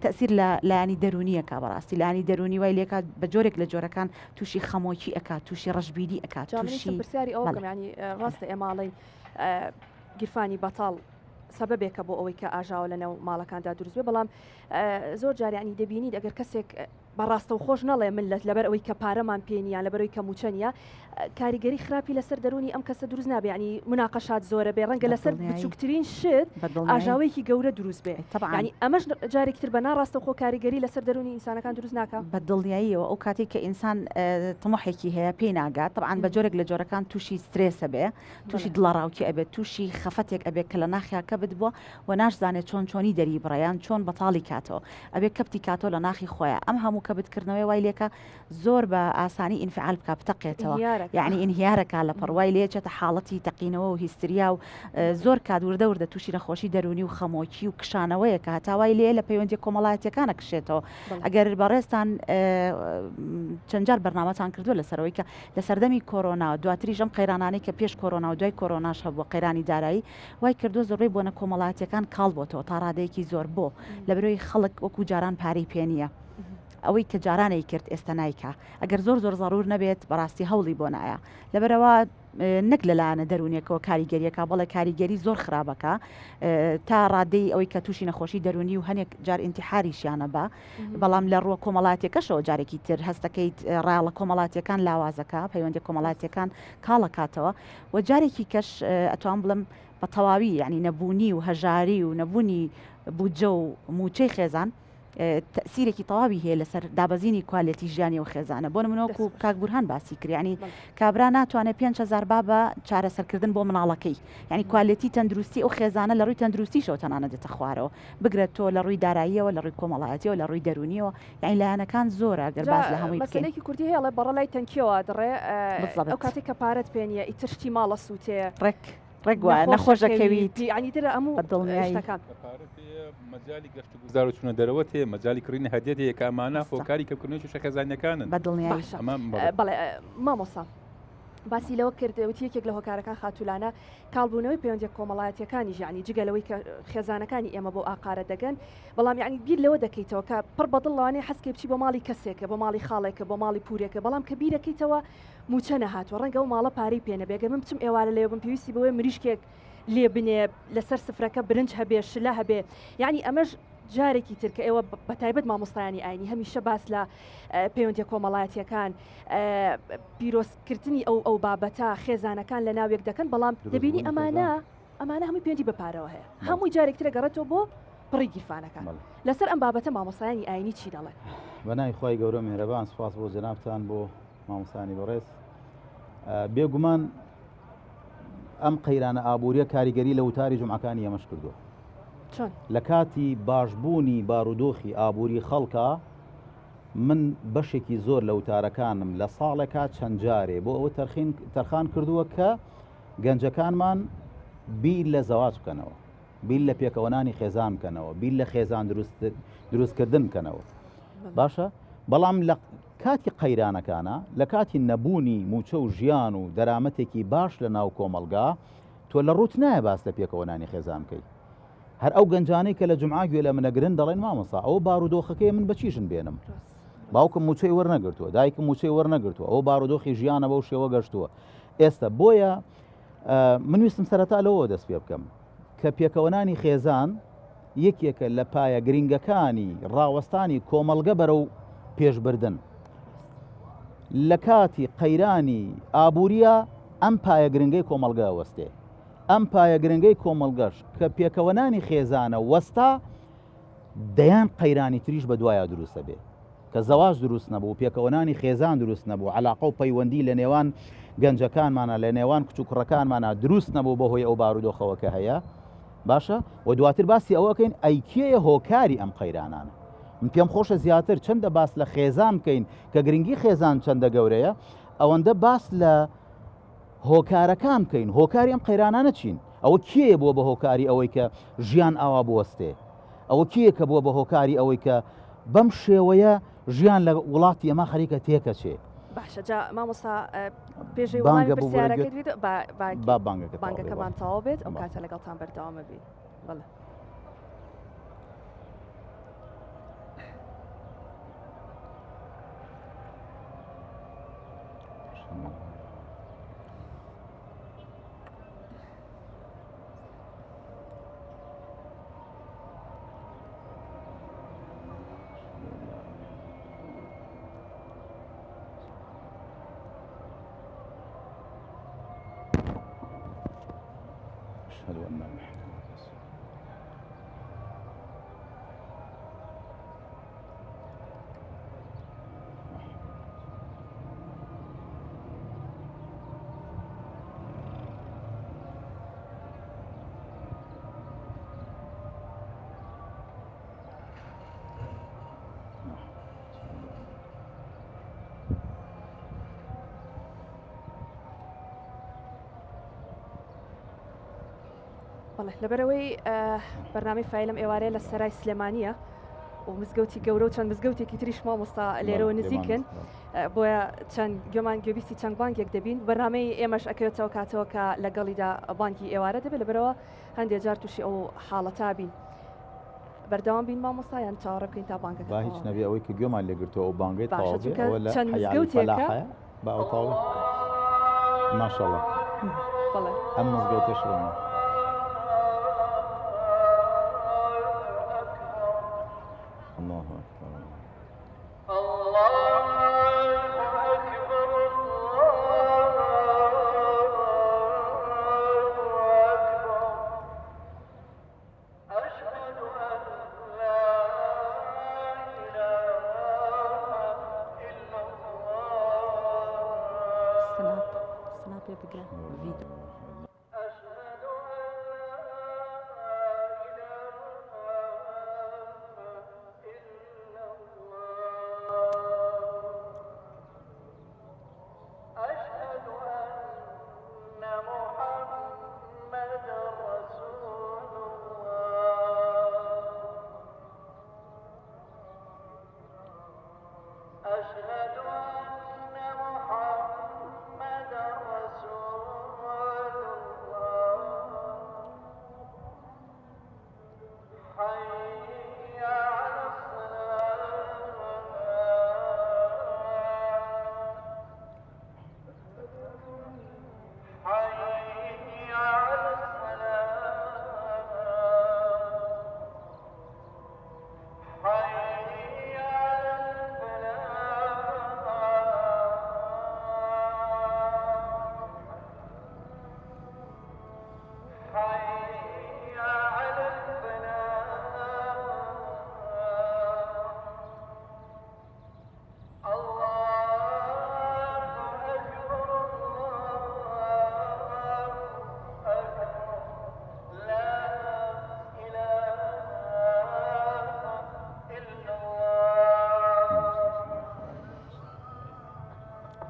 تەسیر لە لایەنی دەرونیەکە بەڕاستی لانی دەرونی وای لێکات بە جۆرێک لە جۆرەکان تووشی خەمۆکی ئەک تووشی ڕەشببیری ئەک تووشی پرسیاری ئەو ینی ڕاستە ئێماڵین گیرفانی بەتاڵ سەبەبێکە بۆ ئەوەی کە ئاژاوە لە نێو ماڵەکاندا دروست بێ بەڵام زۆر جاریانی دەبینیت ئەگەر کەسێک بە ڕاستەوخۆش نەڵێ من لەبەر ئەوەی کە پارەمان پێ نییە لەبەرەوەی کە مووچە نییە کاریگەری خراپی لەسەر دەروونی ئەم کەسە دروست نابێ ینی مناقەشات زۆرە بێ ڕەنگە لەسەر بچووکترین شت ئاژاوەیەکی گەورە دروست بێ ینی ئەمەش جارێکی تر بە ناڕاستەوخۆ کاریگەری لەسەر دەروونی ئینسانەکان دروست ناکا بە دڵنیاییەوە ئەو کاتێک کە ئینسان تموحێکی هەیە پێی ناگات طبعا بە جۆرێک لە جۆرەکان تووشی سترێسە بێ تووشی دڵەڕاوکێ ئەبێت تووشی خەفەتێک ئەبێت کە لە ناخیا کەبت بووە و ناشزانێت چۆن چۆنی دەری بڕێ یان چۆن بەتاڵی کاتەوە ئەبێ کەپتی کاتەوە لە ناخی خۆیا ئەم هەموو کەبت کردنەوەی وای لێکا زۆر بە ئاسانی ئینفعال بکا بتەقێتەوە یعنی ئینهیارەکە لە پەڕوای لێ چێتە حاڵەتی تەقینەوە و هیستریا و زۆر کات وردە وردە تووشی نەخۆشی دەرونی و خەمۆکی و کشانەوەیە کە هەتا وای لێ لە پەیوەندی کۆمەڵایەتیەکانە کشێتەوە ئەگەر بەڕێزتان چەند جار بەرنامەتان کردووە لەسەرەوەی کە لە سەردەمی کۆرۆنا دواتریش ئەم قەیرانانەی کە پێش کۆرۆنا و دوای کۆرۆناش هەبووە قەیرانی دارایی وای کردووە زۆربەی بۆنە کۆمەڵایەتیەکان کاڵ بۆتەوە تا ڕادەیەکی زۆر بۆ لەبەرەوەی خەڵک وەکو جاران پارەی پێ نییە ئەوەی کە جاران ئەیکرد ئێستا نایکا ئەگەر زۆر زۆر زەڕور نەبێت بەڕاستی هەوڵی بۆ نایە لەبەرەوە نەک لە لایەنە دەروونیەکەوە کاریگەریەکە بەڵێ کاریگەری زۆر خراپەکە تا ڕادەی ئەوەی کە تووشی نەخۆشی دەروونی و هەنێک جار ئینتیحاریشیانە بە بەڵام لە ڕووە کۆمەڵاتیەکەشەوە جارێکی تر هەستەکەیت ڕایەڵە کۆمەڵاتیەکان لاوازەکە پەیوەندی کۆمەڵاتیەکان کاڵەکاتەوە و جارێکی کەش ئەتوان بڵم بە تەواوی یعنی نەبوونی و هەژاری و نەبوونی بودجە و موچەی خێزان تەئسیرێکی تەواوی هەیە لەسەر دابەزینی کوالێتی ژیانی ئەو خێزانە بۆ نمونە وەکو کاک بورهان باسی کرد یعنی کابرا ناتوانێت 5000 با بە چارەسەرکردن بۆ مناڵەکەی یعنی کوالێتی تەندروستی ئەو خێزانە لە ڕووی تەندروستیشەوە تەنانەت دێتە خوارەوە بگرە تۆ لە ڕووی داراییەوە لە ڕووی کۆمەڵایەتیەوە لە ڕووی دەروونیەوە یعنی لایەنەکان زۆرە گەر باس لە هەمووی بکەین. مەسەلەیەکی کوردی هەیە ئەڵێ بەڕە لای تەنکیەوە دڕێ ئەو کاتێک کە پارەت پێ نییە ئیتر شتی ماڵە سووتێ. ڕێک ڕێک وایە نەخۆش دەکەویت. یانی تر هەموو بە دڵنیایی. شتەکان. کە پارە پێیە مەجالی گەشت و گوزار و چوونە دەرەوەت هەیە، مەجالی کڕینی هەدیەت هەیە کە ئەمانە هۆکاری کەمکردنەوەی کێشە خێزانییەکانن. بە دڵنیایی. باشە ئەمە بەڵێ. بەڵێ مامۆستا باسی لەوە کرد وتی یەکێک لە هۆکارەکان خاتوولانە کاڵبوونەوەی پەیوەندیە کۆمەڵایەتیەکانیش یانی جگە لەوەی کە خێزانەکانی ئێمە بۆ ئاقارە دەگەن بەڵام یانی بیر لەوە دەکەیتەوە کە پڕ بەدڵ لەوانەیە حەزکەی بچی بۆ ماڵی کەسێکە بۆ ماڵی خاڵێکە بۆ ماڵی پورێکە بەڵام کە بیرەکەیتەوە مووچە نەهاتووە ڕەنگە ئەو ماڵە پارەی پێ نەبێ گەر من بچم ئێوارە لەوێ بم پێویستی بەوەیە مریشکێک لێ بنێ لەسەر سفرەکە برنج هەبێ شلە هەبێ یعنی ئەمەش جارێکی تر کە ئێوە بە تایبەت مامۆستایانی ئاینی هەمیشە باس لە پەیوەندیە کۆمەڵایەتیەکان پیرۆزکردنی ئەو ئەو بابەتە خێزانەکان لە ناوێک دەکەن بەڵام دەبینی ئەمانە ئەمانە هەمووی پەیوەندی بە پارەوە هەیە هەمووی جارێک ترە گەڕێتەوە بۆ پڕی گیرفانەکان لەسەر ئەم بابەتە مامۆستایانی ئاینی چی دەڵێن؟ بە ناوی خوای گەورە میهرەبان سوپاس بۆ جەنابتان بۆ مامۆستایانی بەڕێز بێگومان ئەم قەیرانە ئابووریە کاریگەری لە وتاری جمعەکانی ئێمەش کردووە لە کاتی باشبوونی بارودۆخی ئابووری خەڵکە من بەشێکی زۆر لە وتارەکانم لە ساڵێکا چەند جارێ بۆ ئەوە تەرخین تەرخان کردووە کە گەنجەکانمان بیر لە زەواج بکەنەوە بیر لە پێکەوەنانی خێزان بکەنەوە بیر لە خێزان دروستکردن بکەنەوە باشە بەڵام لە کاتی قەیرانەکانە لە کاتی نەبوونی موچە و ژیان و دەرامەتێکی باش لە ناو کۆمەڵگا. تۆ لە ڕووت نایە باس لە پێکەوەنانی خێزان بکەی. هەر ئەو گەنجانەی کە لە جومعە گوێ لە منەگرن دەڵێن مامۆستا ئەوە بارودۆخەکەی من بە چی ژن بێنم؟ باوکم موچەی وەرنەگرتووە دایکم موچەی وەرنەگرتووە ئەوە بارودۆخی ژیانە بەو شێوە گەشتووە ئێستا بۆیە من ویستم سەرەتا لەوە دەست پێ بکەم کە پێکەوەنانی خێزان یەکێکە لە پایە گرنگەکانی ڕاوەستانی کۆمەڵگە بەرەو پێشبردن لە کاتی قەیرانی ئابووریە ئەم پایە گرنگەی کۆمەڵگە وەستێ ئەم پایە گرنگەی کۆمەڵگەش کە پێکەوەنانی خێزانە وەستا دەیان قەیرانی تریش بە دوایا دروست دەبێ. کە زەواج دروست نەبوو، پێکەوەنانی خێزان دروست نەبوو، عەلاقە و پەیوەندی لە نێوان گەنجەکانمانا، لە نێوان کچ و کوڕەکانمانا دروست نەبوو بەهۆی ئەو بارودۆخەوە کە هەیە. باشە و دواتر باسی ئەوە ئەکەین ئەی کێیە هۆکاری ئەم قەیرانانە؟ من پێم خۆشە زیاتر چەندە باس لە خێزان بکەین کە گرنگی خێزان چەندە گەورەیە، ئەوەندە باس لە هۆکارەکان بکەین، هۆکاری ئەم قەیرانانە چین؟ ئەوە کێیە بووە بە هۆکاری ئەوەی کە ژیان ئاوا بوەستێ؟ ئەوە کێیە کە بووە بە هۆکاری ئەوەی کە بەم شێوەیە ژیان لە وڵاتی ئێمە خەریکە تێکەچێ؟ باشە جا مامۆستا پێشەی وەڵامی بانگە ببورە پرسیارەکەت گوێت بێت با با با بانگەکە تەواو بێ بانگەکەمان بەڵێ. تەواو بێت ئەو بەڵێ. کاتە لەگەڵتان بەردەوامە بین بەڵێ. أشهد أن محمد رسول بەڵێ لەبەرەوەی بەرنامەی فایلم ئێوارەیە لە سەرای سلێمانیە و مزگەوتی گەورە و چەند مزگەوتێکی تریش مامۆستا لێرەوە نزیکن بۆیە چەند گوێمان گوێبیستی چەند بانگێک دەبین بەرنامەی ئێمەش ئەکەوێتەوە کاتەوە کە لەگەڵیدا بانگی ئێوارە دەبێت لەبەرەوە هەندێک جار تووشی ئەو حاڵەتا بین بەردەوام بین مامۆستا یان چاوەڕێ بکەین تا بانگەکە با هیچ نەبێ ئەوەی کە گوێمان لێگرتووە ئەو بانگەی باشە تەواو بێ چونکە ئەوە لە چەند حەی عەلی مزگەوتێکە فەلاحە با ئەو تەواو بێ ماشەڵڵا بەڵێ ئەم مزگەوتەش ڕۆنە. الله أكبر سناپ سناپێ بگرە ڤیدیۆ.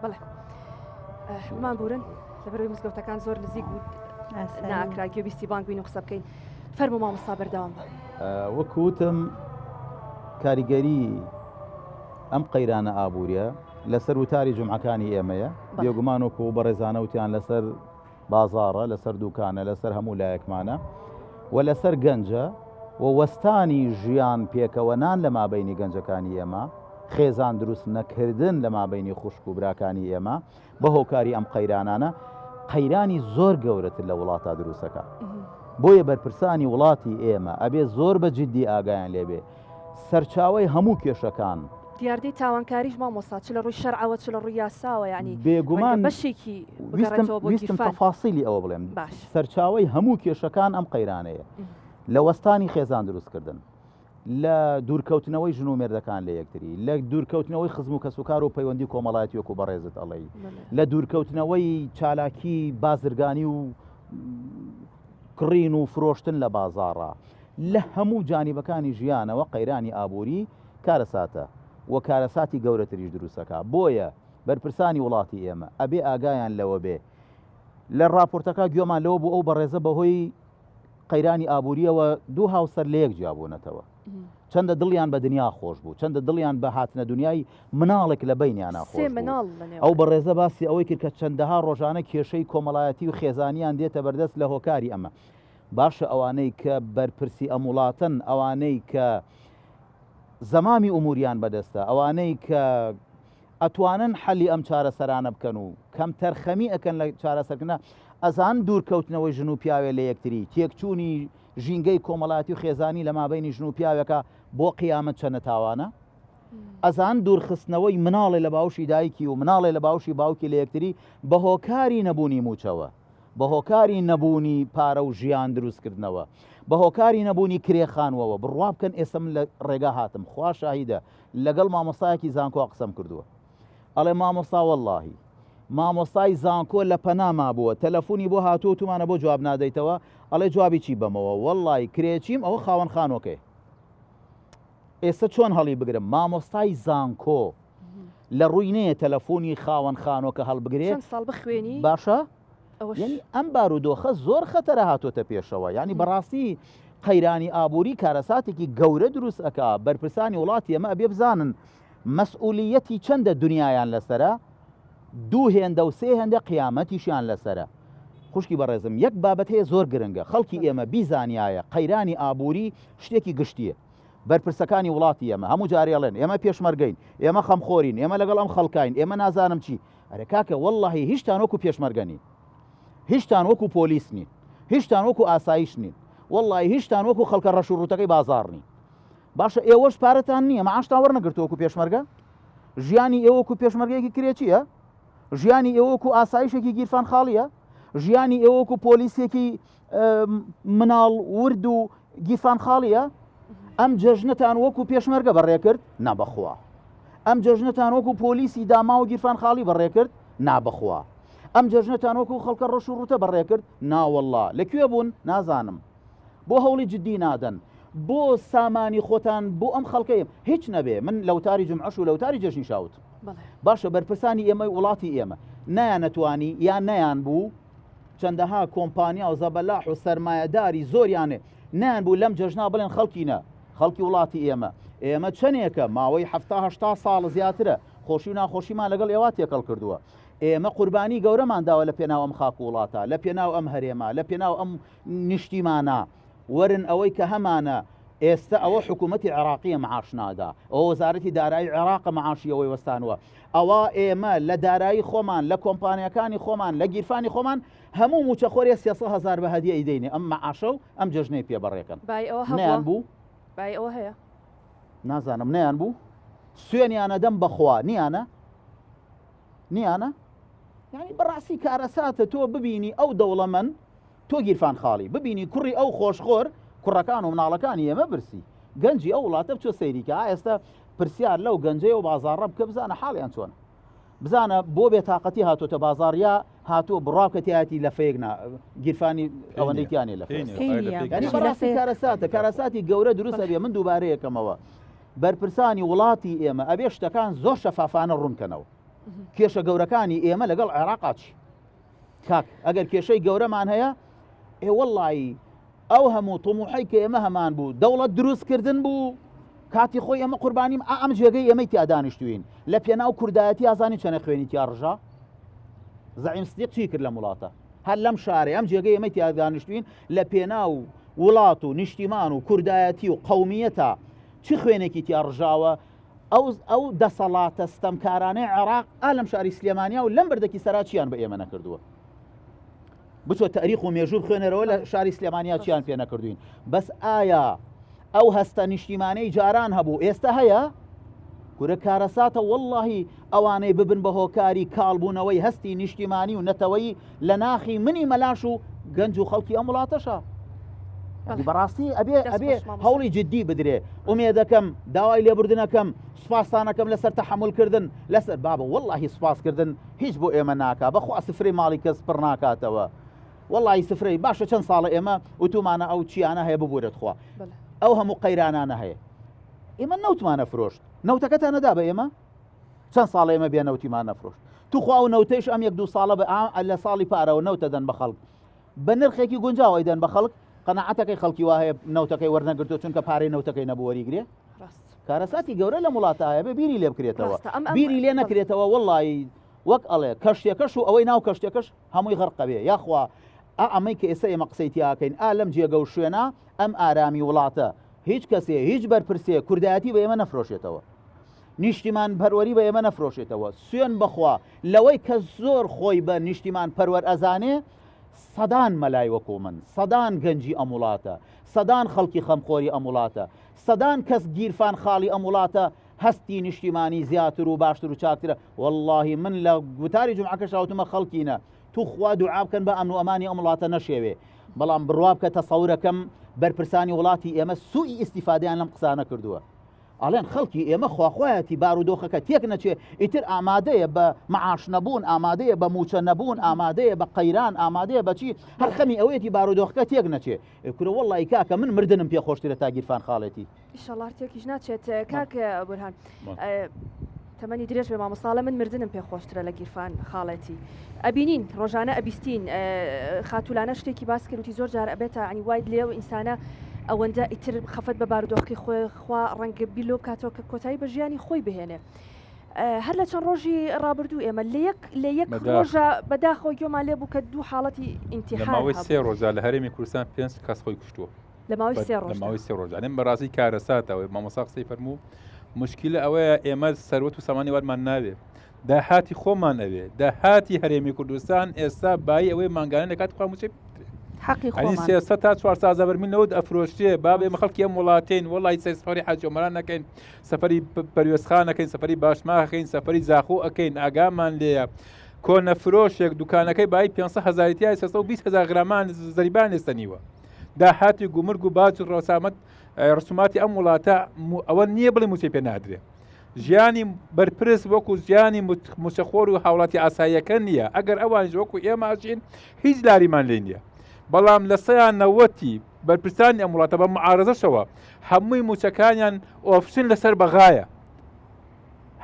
بەڵێ بمان بورن لەبەرەوەی مزگەوتەکان زۆر نزیک بوو ناکرا گوێبیستی بانگ بین و قسە بکەین فەرموو مامۆستا بەردەوام بە. وەک وتم کاریگەری ئەم قەیرانە ئابووریە لەسەر وتاری جومعەکانی ئێمەیە بێگومان وەکو بەڕێزانە وتیان لەسەر بازاڕە، لەسەر دوکانە، لەسەر هەموو لایەکمانە و لەسەر گەنجە و وەستانی ژیان پێکەوەنان لە مابەینی گەنجەکانی ئێمە، خێزان دروست نەکردن لە مابەینی خوشک و براکانی ئێمە بە هۆکاری ئەم قەیرانانە قەیرانی زۆر گەورەتر لە وڵاتا دروستەکە. بۆیە بەرپرسانی وڵاتی ئێمە ئەبێ زۆر بە جدی ئاگایان لێبێ سەرچاوەی هەموو کێشەکان. دیاردەی تاوانکاریش مامۆستا چ لە ڕووی شەرعەوە چ لە ڕووی یاساوە یانی ڕەنگە بێگومان بەشێکی ویستم بگەڕێتەوە بۆ ویستم گیرفان. تەفاسیلی ئەوە بڵێم باش. سەرچاوەی هەموو کێشەکان ئەم قەیرانەیە لە وەستانی خێزان دروستکردن لە دوورکەوتنەوەی ژن و مێردەکان لە یەکتری لە دوورکەوتنەوەی خزم و کەسوکار و پەیوەندی کۆمەڵایەتی وەکو بەڕێزت ئەڵێی لە دوورکەوتنەوەی چالاکی بازرگانی و کڕین و فرۆشتن لە بازاڕا لە هەموو جانیبەکانی ژیانەوە قەیرانی ئابووری کارەساتە و کارەساتی گەورەتریش دروستەکا بۆیە بەرپرسانی وڵاتی ئێمە ئەبێ ئاگایان لەوە بێ لە ڕاپۆرتەکە گوێمان لەوە بوو ئەو بەڕێزە بەهۆی قەیرانی ئابووریەوە دوو هاوسەر لەیەک جیابوونەتەوە چەندە دڵیان بە دنیا خۆش بوو چەندە دڵیان بە هاتنە دنیای مناڵێک لە بینیانە خۆش ئەو بەڕێزە باسی ئەوەی کرد کە چەندەها ڕۆژانە کێشەی کۆمەڵایەتی و خێزانیان دێتە بەردەست لە هۆکاری ئەمە باشە ئەوانەی کە بەرپرسی ئەم وڵاتەن، ئەوانەی کە زەمامی ئوموریان بەدەستە، ئەوانەی کە ئەتوانن حەلی ئەم چارەسەرانە بکەن و کەمتەرخەمی ئەکەن لە چارەسەرکردنا، ئەزانن دوورکەوتنەوەی ژن و پیاوێ لە یەکتری، تێکچوونی ژینگەی کۆمەڵایەتی و خێزانی لە مابەینی ژن و پیاوێکا بۆ قیامەت چەنە تاوانە؟ ئەزانن دوورخستنەوەی مناڵێ لە باوشی دایکی و مناڵێ لە باوشی باوکی لە یەکتری بە هۆکاری نەبوونی مووچەوە، بە هۆکاری نەبوونی پارە و ژیان دروست کردنەوە، بە هۆکاری نەبوونی کرێ خانووەوە، بڕوا بکەن ئێستا من لە ڕێگا هاتم خوا شاهیدە لەگەڵ مامۆستایەکی زانکۆ قسەم کردووە ئەڵێ مامۆستا وەڵاهی مامۆستای زانکۆ لە پەنا مابووە تەلەفۆنی بۆ هاتووە تومانە بۆ جواب نادەیتەوە ئەڵێ جوابی چی بەمەوە وەڵی کرێچیم ئەوە خاوەن خانۆکەی ئێستا چۆن هەڵی بگرم مامۆستای زانکۆ لە ڕووی نەیە تەلەفۆنی خاوەن خانۆکە هەڵبگرێ چەند ساڵ بخوێنی باشە یعنی ئەم بارودۆخە زۆر خەتەرە هاتۆتە پێشەوە یعنی بەڕاستی قەیرانی ئابووری کارەساتێکی گەورە دروست ئەک بەرپرسانی وڵاتی ئەمە ئەبێ بزانن مەسئولیەتی چەندە دنیایان لەسرە دوو هێندە و سێ هێندە قیامەتیشیان لەسرە خوشکی بەڕێزم یەک بابەت هەیە زۆر گرنگە خەڵکی ئێمە بیزانایە قەیرانی ئابووری شتێکی گشتیە بەرپرسەکانی وڵاتی ئێمە هەموو جارێ ئەڵێن ئێمە پێشمەرگەین، ئێمە خەمخۆرین، ئێمە لەگەڵ ئەم خەڵکاین، ئێمە نازانم چی. ئەرێ کاکە وەڵڵاهی هیچتان وەکو پێشمەرگە نین. هیچتان وەکو پۆلیس نین. هیچتان وەکو ئاسایش نین. وەڵڵاهی هیچتان وەکو خەڵکە ڕەش و ڕووتەکەی بازاڕ نین. باشە ئێوەش پارەتان نییە، معاشتان وەرنەگرتووە وەکو پێشمەرگە؟ ژیانی ئێوە وەکو پێشمەرگەیەکی کرێچییە؟ ژیانی ئێوە وەکو ئاسایشێکی گیرفان خاڵییە؟ ژیانی ئێوە وەکو پۆلیسێکی مناڵ ورد و گیرفان خاڵیە؟ ئەم جەژنەتان وەکو پێشمەرگە بەڕێکرد؟ نا بەخوا. ئەم جەژنەتان وەکو پۆلیسی داما و گیرفان خاڵی بەڕێکرد؟ نا بەخوا. ئەم جەژنەتان وەکو خەڵکە ڕەش و ڕوتە بەڕێکرد؟ ناوەڵڵا. لە کوێ بوون؟ نازانم. بۆ هەوڵی جدی نادەن؟ بۆ سامانی خۆتان بۆ ئەم خەڵکەی هیچ نەبێ من لە وتاری جمعەش و لە وتاری جەژنیشا وتم. باشە بەرپرسانی ئێمەی وڵاتی ئێمە نەیانەتوانی یان نەیان بوو چەندەها کۆمپانیا و زەبەلاح و سەرمایەداری زۆریان نەیان بوو لەم جەژنا بڵێن خەڵکینە خەڵکی وڵاتی ئێمە ئێمە چەندێکە ماوەی هەفتا ساڵ زیاترە خۆشی و ناخۆشیمان لەگەڵ ئێوە تێکەڵ کردووە ئێمە قوربانی گەورەمان داوە لە پێناو ئەم خاک و وڵاتە لە پێناو ئەم هەرێمە لە پێناو ئەم نیشتیمانە وەرن ئەوەی کە هەمانە ئێستا ئەوە حکوومەتی عێراقیە معاش نادا ئەوە وەزارەتی دارایی عێراقە معاشی ئەوەی وەستانوە ئەوە ئێمە لە دارایی خۆمان لە کۆمپانیەکانی خۆمان لە گیرفانی خۆمان هەموو موچەخۆرێ 300 هزار بە هەدیە ئیدەینێ ئەم معاشە و ئەم جەژنەی پێ بەڕێکەن نیان بوو بای ئەوە هەیە نازانم نیان بوو سوێنیانە دەم بەخوا نیانە نیانە یعنی بەڕاستی کارەساتە تۆ ببینی ئەو دەوڵەمەند تۆ گیرفان خاڵی ببینی کوڕی ئەو خۆشخۆر کوڕەکان و مناڵەکانی ئێمە برسی گەنجی ئەو وڵاتە بچۆ سەیری کە ئێستا پرسیار لەو گەنجەی و بازاڕە بکە بزانە حاڵیان چۆن بزانە بۆ بێتاقەتی هاتۆتە بازاڕ یا هاتووە بڕوا بکە تیایەتی لەفەیەک نا گیرفانی ئەوەندەی تیانێ لەفەیەک یعنی بەڕاستی کارەساتە کارەساتی گەورە دروست ئەبێ من دووبارە یەکەمەوە بەرپرسانی وڵاتی ئێمە ئەبێ شتەکان زۆر شەفافانە ڕوونکەنەوە کێشە گەورەکانی ئێمە لەگەڵ عێراقا چی کاک ئەگەر کێشەی گەورەمان هەیە ئێ وەڵڵایی ئەو هەموو طموحەی کە ئێمە هەمان بوو دەوڵەت دروستکردن بوو کاتی خۆی ئێمە قوربانیم ئا ئەم جێگەی ئێمەی تیا دانیشتوین لە پێناو کوردایەتی ئازانی چەنە خوێنی تیا ڕژا زەعیم سدیق چی کرد لەم وڵاتە؟ هەر لەم شارەی ئەم جێگەی ئێمەی تیا دانیشتوین لە پێناو وڵات و نیشتیمان و کوردایەتی و قەومیەتا چ خوێنێکی تیا ڕژاوە ئەو ئەو دەسەڵاتە ستەمکارانەی عێراق ئا لەم شاری سلێمانیا و لەم بەردەکی سەرا چیان بە ئێمە نەکردووە بچۆ تاریخ و مێژوو بخوێنەرەوە لە شاری سلێمانیا چیان پێ نەکردوین بەس ئایا ئەو هەستە نیشتیمانەی جاران هەبوو ئێستا هەیە؟ کورە کارەساتە وەڵڵاهی ئەوانەی ببن بە هۆکاری کاڵبوونەوەی هەستی نیشتیمانی و نەتەوەیی لە ناخی منی مەلاش و گەنج و خەڵکی ئەم وڵاتەشە بەڕاستی ئەبێ ئەبێ هەوڵی جددی بدرێ ئومێدەکەم داوای لێبوردنەکەم سوپاستانەکەم لەسەر تەحملکردن لەسەر بابە وەڵڵاهی سوپاسکردن هیچ بۆ ئێمە ناکا بەخوا سفرەی ماڵی کەس پڕ ناکاتەوە وەڵی سفرەی باشە چەند ساڵە ئێمە وتومانە ئەو چیانە هەیە ببورە تخوا ئەو هەموو قەیرانانە هەیە ئێمە نەوتمانە فرۆشت نەوتەکەتان نەدا بە ئێمە چەند ساڵە ئێمە بێ نەوتیمان نەفرۆشت توخوا و نەوتەیش ئەم یەک دوو ساڵە بە لە ساڵی پارەوە نەوتە دەن بە خەڵک بە نرخێکی گونجاوی دەن بە خەڵک قەنەعەتەکەی خەڵکی وا هەیە نەوتەکەی وەرنەگرتو چونکە پارەی نەوتەکەی نەبوو وەریگرێ کارەساتی گەورە لەم وڵاتە هەیە بێ بیری لێ بکرێتەوە بیری لێ نەکرێتەوە وەڵی وەک ئەڵێ کەشتێکەش و ئەوەی ناو کەشتێکەش هەمووی غەرقەبێ یاخوا ئا ئەمەی کە ئێستا ئێمە قسەی تیاکەین ئا لەم جێگە و شوێنە ئەم ئارامی وڵاتە هیچ کەسێ هیچ بەرپرسێ کوردایەتی بە ئێمە نەفرۆشێتەوە نیشتیمان پەروەری بە ئێمە نەفرۆشێتەوە سوێن بەخوا لەوەی کە زۆر خۆی بە نیشتیمان پەروەر ئەزانێ سەدان مەلای وەکو من سەدان گەنجی ئەم وڵاتە سەدان خەڵکی خەمخۆری ئەم وڵاتە سەدان کەس گیرفان خاڵی ئەم وڵاتە هەستی نیشتیمانی زیاتر و باشتر و چاکترە وەڵڵاهی من لە گوتاری جومعەکەشا وتمە خەڵکینە توخوا دوعا بکەن بە ئەمن و ئەمانی ئەم وڵاتە نەشێوێ بەڵام بڕوا بکە تەسەورەکەم بەرپرسانی وڵاتی ئێمە سوئی ئیستیفادەیان لەم قسانە کردووە ئەڵێن خەڵکی ئێمە خواخوایەتی بارودۆخەکە تێک نەچێ ئیتر ئامادەیە بە معاش نەبوون ئامادەیە بە موچە نەبوون ئامادەیە بە قەیران ئامادەیە بەچی هەر خەمی ئەوەیەتی بارودۆخەکە تێک نەچێ کورە وەڵی کاکە من مردنم پێ خۆشترە تا گیرفان خاڵێتی ئیشەڵا هەر تێکیش ناچێت کاک بورهان تەمەنی درێژ بێ مامۆساڵە من مردنم پێ خۆشترە لە گیرفان خاڵێتی ئەبینین ڕۆژانە ئەبیستین خاتولانە شتێکی باس کردوتی زۆر جار ئەبێتە عنی وایت لێ و ئینسانە ئەوەندە ئیتر خەفەت بە بارودۆخی خۆی خوا ڕەنگە بیر لۆ بکاتەوە کە کۆتایی بە ژیانی خۆی بهێنێ هەر لە چەند ڕۆژی ڕابردوو ئێمە لە یەک لە یەک ڕۆژە بەداخەوە گوێمان لێ بوو کە دوو حاڵەتی ئینتیحار ماوەی سێ ڕۆژە لە هەرێمی کوردستان پێنج کەس خۆی کوشتووە لە ماوەی سێ ڕۆژ لە ماوەی سێ ڕۆژ ئەنێم بەڕاستی کارەساتە ئەوەی مامۆستا قسەی فەرموو مشکلە ئەوەیە ئێمە سەروەت و سامانی وارمان ناوێ داهاتی خۆمان ئەوێ داهاتی هەرێمی کوردستان ئێستا بایی ئەوەی مانگانە لە کاتی خوا مووچەی حەقی ئەنی خۆمان 300 تا 400 هەزار بەرمیل نەوت ئەفرۆشرێ باب ئێمە خەڵکی ئەم وڵاتین وەڵی سەر سەفەری حاجی عومەران نەکەین سەفەری پەروێزخان نەکەین سەفەری باشماخ ئەکەین سەفەری زاخۆ ئەکەین ئاگامان لێیە کۆنە فرۆشێک دوکانەکەی بایی 500 هەزاری تایە 320 هەزار غرامان زەریبان لێستەنیوە داهاتی گومرگ و باج و ڕەسامەت ڕسوماتی ئەم وڵاتە ئەوە نییە بڵێ موچەی پێ نادرێ ژیانی بەرپرس وەکو ژیانی موچەخۆر و هاوڵاتی ئاساییەکە نییە ئەگەر ئەوانیش وەکو ئێمە ئەژین هیچ لاریمان لێ نییە بەڵام لە سەیان نەوەتی بەرپرسانی ئەم وڵاتە بە معارزەشەوە هەمووی موچەکانیان ئۆفشن لەسەر بەغایە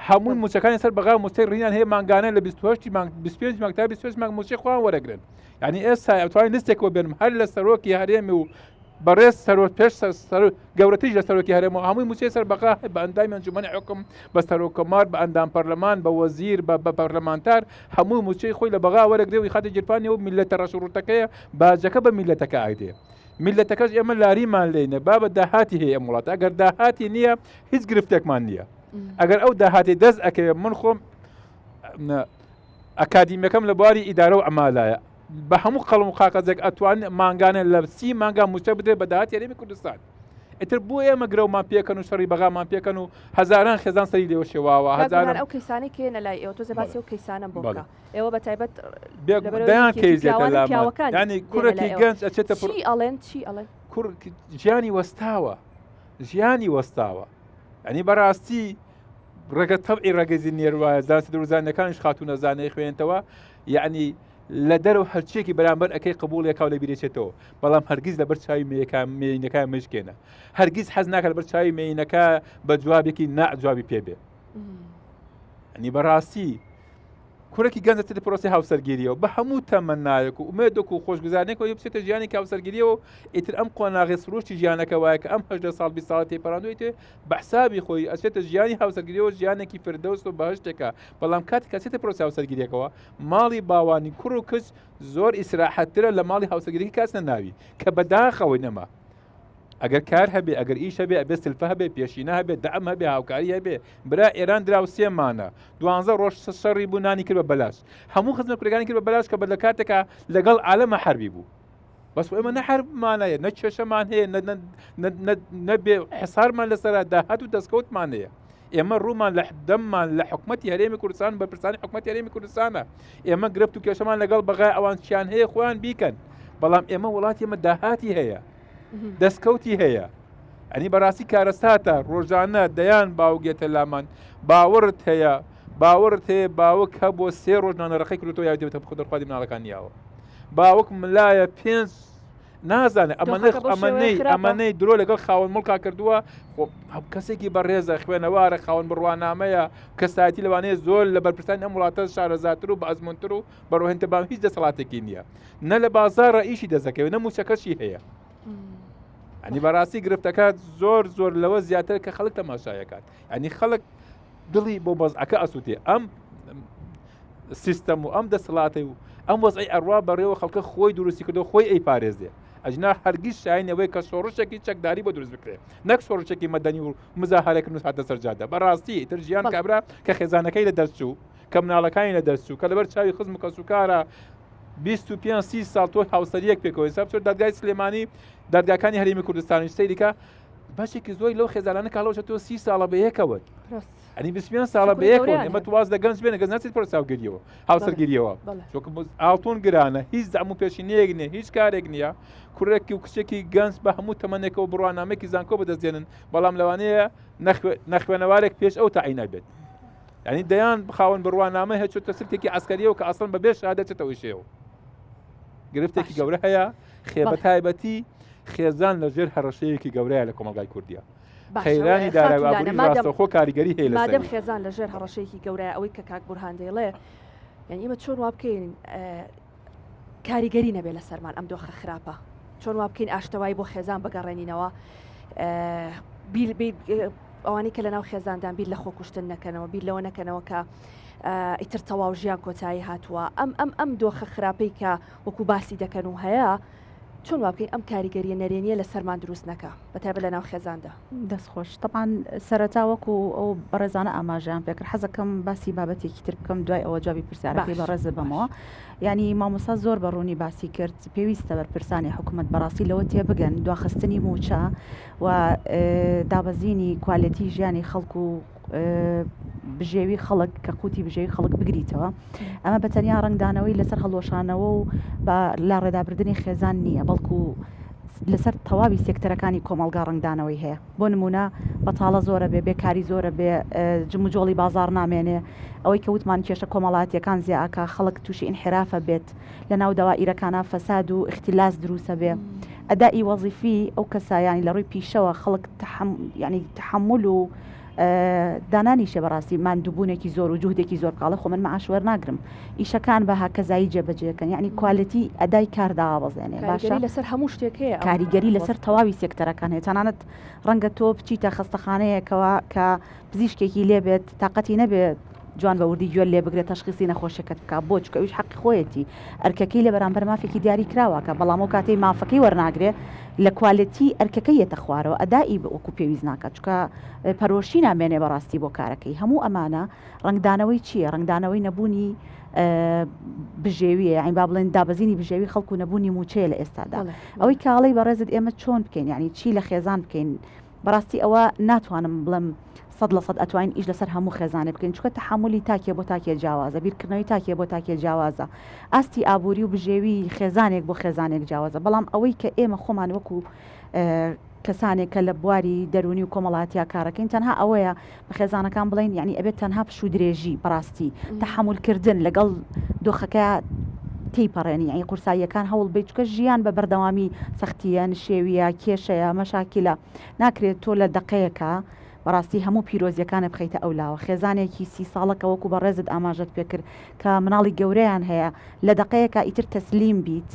هەمووی موچەکانی سەر بەغا موچەی ڕینیان هەیە مانگانە لە 28 مانگ 25 مانگ تا 28 مانگ موچەی خۆیان وەرەگرن یعنی ئێستا ئەتوانین لیستێکەوە بێنم هەر لە سەرۆکی هەرێمی و بەڕێز سەرۆک پێش سەر گەورەتریش لە سەرۆکی هەرێم و هەمووی موچەی سەر بەغا بە ئەندامی ئەنجومەنی حکم بە سەرۆککۆمار بە ئەندام پەرلەمان بە وەزیر بە بە پەرلەمانتار هەموو موچەی خۆی لە بەغا وەرەگرێ و خاتە گیرفانی و میللەتە ڕەش و ڕووتەکەیە باجەکە بە میللەتەکە ئەدێ میللەتەکەش ئێمە لاریمان لێینە بابە داهاتی هەیە ئەم وڵاتە ئەگەر داهاتی نییە هیچ گرفتێکمان نییە ئەگەر ئەو داهاتی دەست ئەکەوێ من خۆم ئەکادیمیەکەم لە بواری ئیدارە و عمالایە بە هەموو قەڵم و قاقەزێک ئەتوان مانگانە لە سی مانگا موچە بدرێت بە داهاتی هەرێمی کوردستان ئیتر بۆ ئێمە گرەومان پێکەن و شەڕی بەغامان پێکەن و هەزاران خێزان سەری لێوە شێواوە هەزاران ئەو کەیسانەی کێنە لای ئێوە تۆزێ باسی ئەو کەیسانەم بۆ بکە ئێوە بە تایبەت دەیان کەیس دێتە لامان یانی کوڕێکی گەنج ئەچێتە چی ئەڵێن چی ئەڵێن کوڕ ژیانی وەستاوە ژیانی وەستاوە یعنی بەڕاستی ڕێگە تەبعی ڕەگەزی نێر وایە زانستە دەروونزانیەکانیش خاتوو نەزانەی خوێنتەوە یعنی لە دەرەوە هەرچیەکی بەرامبەر ئەەکەی قبولێکاو لە بیرێچێتەوە بەڵام هەرگیز لەبەر چاوی مێیەکان مێینەکە مشکێنە هەرگیز حەز ناکە لەبەر چاوی مێینەکە بە جوابێکی نا جوابی پێ بێ ئەنی بەڕاستی. کوڕێکی گەنج دەچێتە پرۆسەی هاوسەرگیریەوە بە هەموو تەمەنایەک و ئومێدێک و خۆشگوزارانێکەوە بچێتە ژیانی هاوسەرگیریەوە ئیتر ئەم قۆناغی سروشتی ژیانەکە وایە کە ئەم هەژدە ساڵ 20 ساڵە تێپەڕاندووە ئیتر بە حسابی خۆی ئەچێتە ژیانی هاوسەرگیریەوە ژیانێکی فردەوس و بەهەشتێکە بەڵام کاتێک ئەچێتە پرۆسەی هاوسەرگیریەکەوە ماڵی باوانی کوڕ و کچ زۆر ئیسراحەتترە لە ماڵی هاوسەرگیری کاسنە ناوی کە بەداخەوەی نەما ئەگەر کار هەبێ ئەگەر ئیش هەبێ ئەبێ سلفە هەبێ پێشینە هەبێ دەعم هەبێ هاوکاری هەبێ برا ئێران دراوسێمانە دوانزە ڕۆژ شەڕی بوو نانی کرد بە بەلاش هەموو خزمە کورەکانی کرد بە بەلاش کە بە لە کاتێکا لەگەڵ عالەمە حەربی بوو بەس ئێمە نە حەربمان هەیە نە کێشەمان هەیە نە بێ حسارمان لەسەر داهات و دەستکەوتمان هەیە ئێمە ڕوومان لە دەممان لە حکومەتی هەرێمی کوردستان بەرپرسانی حکومەتی هەرێمی کوردستانە ئێمە گرفت و کێشەمان لەگەڵ بەغای ئەوان چیان هەیە خۆیان بیکەن بەڵام ئێمە وڵاتی ئێمە داهاتی هەیە دەستکەوتی هەیە ئەنی بەڕاستی کارەساتە ڕۆژانە دەیان باوگێتە لامان باوەڕت هەیە باوەڕت هەیە باوک هەبووە سێ ڕۆژنانە ڕقی کردوەوە یاوی دەبێتە خۆ دەرخوادی مناڵەکان یاوە باوک ملایە پێنج نازانێ ئەمەنەی ئەمەنەی ئەمەنەی درۆ لەگەڵ خاوەن مڵکا کردووە کەسێکی بەڕێزە خوێنەوارە خاوەن بڕوانامەیە کەسایەتی لەوانەیە زۆر لە بەرپرسانی ئەم وڵاتە شارەزاتر و بە ئەزمونتر و بەڕۆهێنتە بام هیچ دەسەڵاتێکی نییە نە لە بازاڕە ئیشی دەزەکەوێت نە موچەکەشی هەیە ئەنی بەڕاستی گرفتەکە زۆر زۆر لەوە زیاتر کە خەڵک تەماشایەکات ئەنی خەڵک دڵی بۆ بەزعەکە ئەسووتێ ئەم سیستەم و ئەم دەسەڵاتی و ئەم وەزعی ئەڕوا بەڕێوە خەڵکە خۆی دروستی کردو خۆی ئەی پارێزێ ئەجنا هەرگیز شایەنەوەی کە شۆڕشێکی چەکداری بۆ دروست بکرێ نەک شۆڕشێکی مەدەنی و مزاهرەکردن و هاتە سەر جادە بەڕاستی تر ژیان کابرا کە خێزانەکەی لە دەست چوو کە مناڵەکانی لە دەست چوو کە لەبەر چاوی خزم و کەسوکارە 25 سی ساڵ تۆ هاوسەریەک پێکەوە حساب چۆر دادگای سلێمانی دادگاکانی هەرێمی کوردستانی سەیریکە بەشێکی زۆری لەو خێزانانە کاڵەوە تۆ سی ساڵە بە یەکەوە ئەنی 25 ساڵە بە یەکەوە ئێمە واز لە گەنج بێنە گەنج ناچێت پرساوگەریەوە هاوسەرگیریەوە چۆکە ئاڵتون گرانە هیچ دەم و پێشینەیەک نییە هیچ کارێک نییە کوڕێکی و کچێکی گەنج بە هەموو تەمەنێکەوە بڕوانامێکی زانکۆ بەدەستێنن بەڵام لەوانەیە نەخوێنەوارێک پێش ئەو تاعینا بێت ینی دەیان خاوەن بڕوانامە هەیە چۆتە سلکێکی عسکەریەوە کە ئەسڵن بەبێ شادە چێتەوە شێوە گرفتێکی گەورە هەیە خێ بە تایبەتی خێزان لە ژێر هەڕەشەیەکی گەورەیە لە کۆمەڵگای کوردیە قەیرانی دارایی و ئابووری ڕاستەوخۆ کاریگەری هەیە لەسەری. مادەم خێزان لە ژێر هەڕەشەیەکی گەورەیە ئەوەی کە کاک بورهان دەیڵێ یعنی ئێمە چۆن وا بکەین کاریگەری نەبێ لەسەرمان ئەم دۆخە خراپە چۆن وا بکەین ئاشتەوایی بۆ خێزان بگەڕێنینەوە بیر ئەوانەی کە لەناو خێزاندان بیر لە خۆکوشتن نەکەنەوە بیر لەوە نەکەنەوە کە ئیتر تەواو ژیان کۆتایی هاتووە ئەم ئەم ئەم دۆخە خراپەی کە وەکو باسی دەکەن و هەیە چۆن وا بکەین ئەم کاریگەریە نەرێنیە لەسەرمان دروست نەکا بەتایبەت لەناو خێزاندا؟ دەست خۆش تەبعەن سەرەتا وەکو ئەو بەڕێزانە ئاماژەیان پێکرد حەزەکەم باسی بابەتێکی تر بکەم دوای ئەوە جوابی پرسیارەکەی بەڕێزت بەمەوە یعنی مامۆستا زۆر بە ڕوونی باسی کرد پێویستە بەرپرسانی حکوومەت بەڕاستی لەوە تێبگەن دواخستنی مووچە و دابەزینی کوالێتی ژیانی خەڵک و بژێوی خەڵک کە قوتی بژێوی خەڵک بگریتەوە ئەمە بە تەنیا ڕەنگدانەوەی لەسەر هەڵوەشانەوە و بە لاڕێدابردنی خێزان نییە بەڵکو لەسەر تەواوی سێکتەرەکانی کۆمەڵگا ڕەنگدانەوەی هەیە بۆ نمونە بەتاڵە زۆرە بێ بێکاری زۆرە بێ جموجۆڵی بازار نامێنێ ئەوەی کە وتمان کێشە کۆمەڵاتیەکان زیاکە خەڵک تووشی ئینحرافە بێت لە ناو دەوائیرەکانا فەساد و ئیختیلاس دروسە بێ ئەدائی وەزیفی ئەو کەسە یانی لە ڕووی پیشەوە خەڵک تەحەم یانی تەحەمول و دانانیشێ بەڕاستی ماندووبوونێکی زۆر و جوهدێکی زۆر بکاڵێ خۆ من معاش وەرناگرم ئیشەکان بە هاکەزایی جێبەجێکەن یعنی کوالێتی ئەدای کار دابەزێنێ باشە کاریگەری لەسەر هەموو شتێک هەیە ئەم کاریگەری لەسەر تەواوی سێکتەرەکان هەیە تەنانەت ڕەنگە تۆ بچیتە خەستەخانەیەکەوە کە پزیشکێکی لێبێت تاقەتی نەبێت جوان بە وردی گوێت لێ بگرێت تەشخیسی نەخۆشیەکەت بکات بۆ چونکە ئەویش حەقی خۆیەتی ئەرکەکەی لە بەرامبەر مافێکی دیاری کراوە کە بەڵام ئەو کاتەی مافەکەی وەرناگرێ لە کوالێتی ئەرکەکەی یەتە خوارەوە ئەدائی وەکو پێویست ناکات چونکە پەرۆشی نامێنێ بەڕاستی بۆ کارەکەی هەموو ئەمانە ڕەنگدانەوەی چییە ڕەنگدانەوەی نەبوونی بژێویە یانی با بڵێن دابەزینی بژێوی خەڵک و نەبوونی مووچەیە لە ئێستادا ئەوەی کاڵی بەڕێزت ئێمە چۆن بکەین یعنی چی لە خێزان بکەین بەڕاستی ئەوە ناتوانم بڵێم 100% ئەتوانین ئیش لەسەر هەموو خێزانێ بکەین چونکە تەحەمولی تاکێ بۆ تاکێ جیاوازە بیرکردنەوەی تاکێ بۆ تاکێ جیاوازە ئاستی ئابووری و بژێوی خێزانێک بۆ خێزانێک جیاوازە بەڵام ئەوەی کە ئێمە خۆمان وەکو کەسانێک کە لە بواری دەروونی و کۆمەڵاتیا کارەکەین تەنها ئەوەیە بە خێزانەکان بڵین یعنی ئەبێت تەنها پشوو درێژی بەڕاستی تەحەمولکردن لەگەڵ دۆخەکە تێیپەڕێنی یعنی قورساییەکان هەوڵ بیت چکە ژیان بە بەردەوامی سەختیە نشێویە کێشەیە مەشاکیلە ناکرێت تۆ لە دەقەیەکە. بەڕاستی هەموو پیرۆزیەکانت بخەیتە ئەو لاوە خێزانێکی سی ساڵە کە وەکو بەڕێزت ئاماژەت پێکرد کە مناڵی گەورەیان هەیە لە دەقەیەکا ئیتر تەسلیم بیت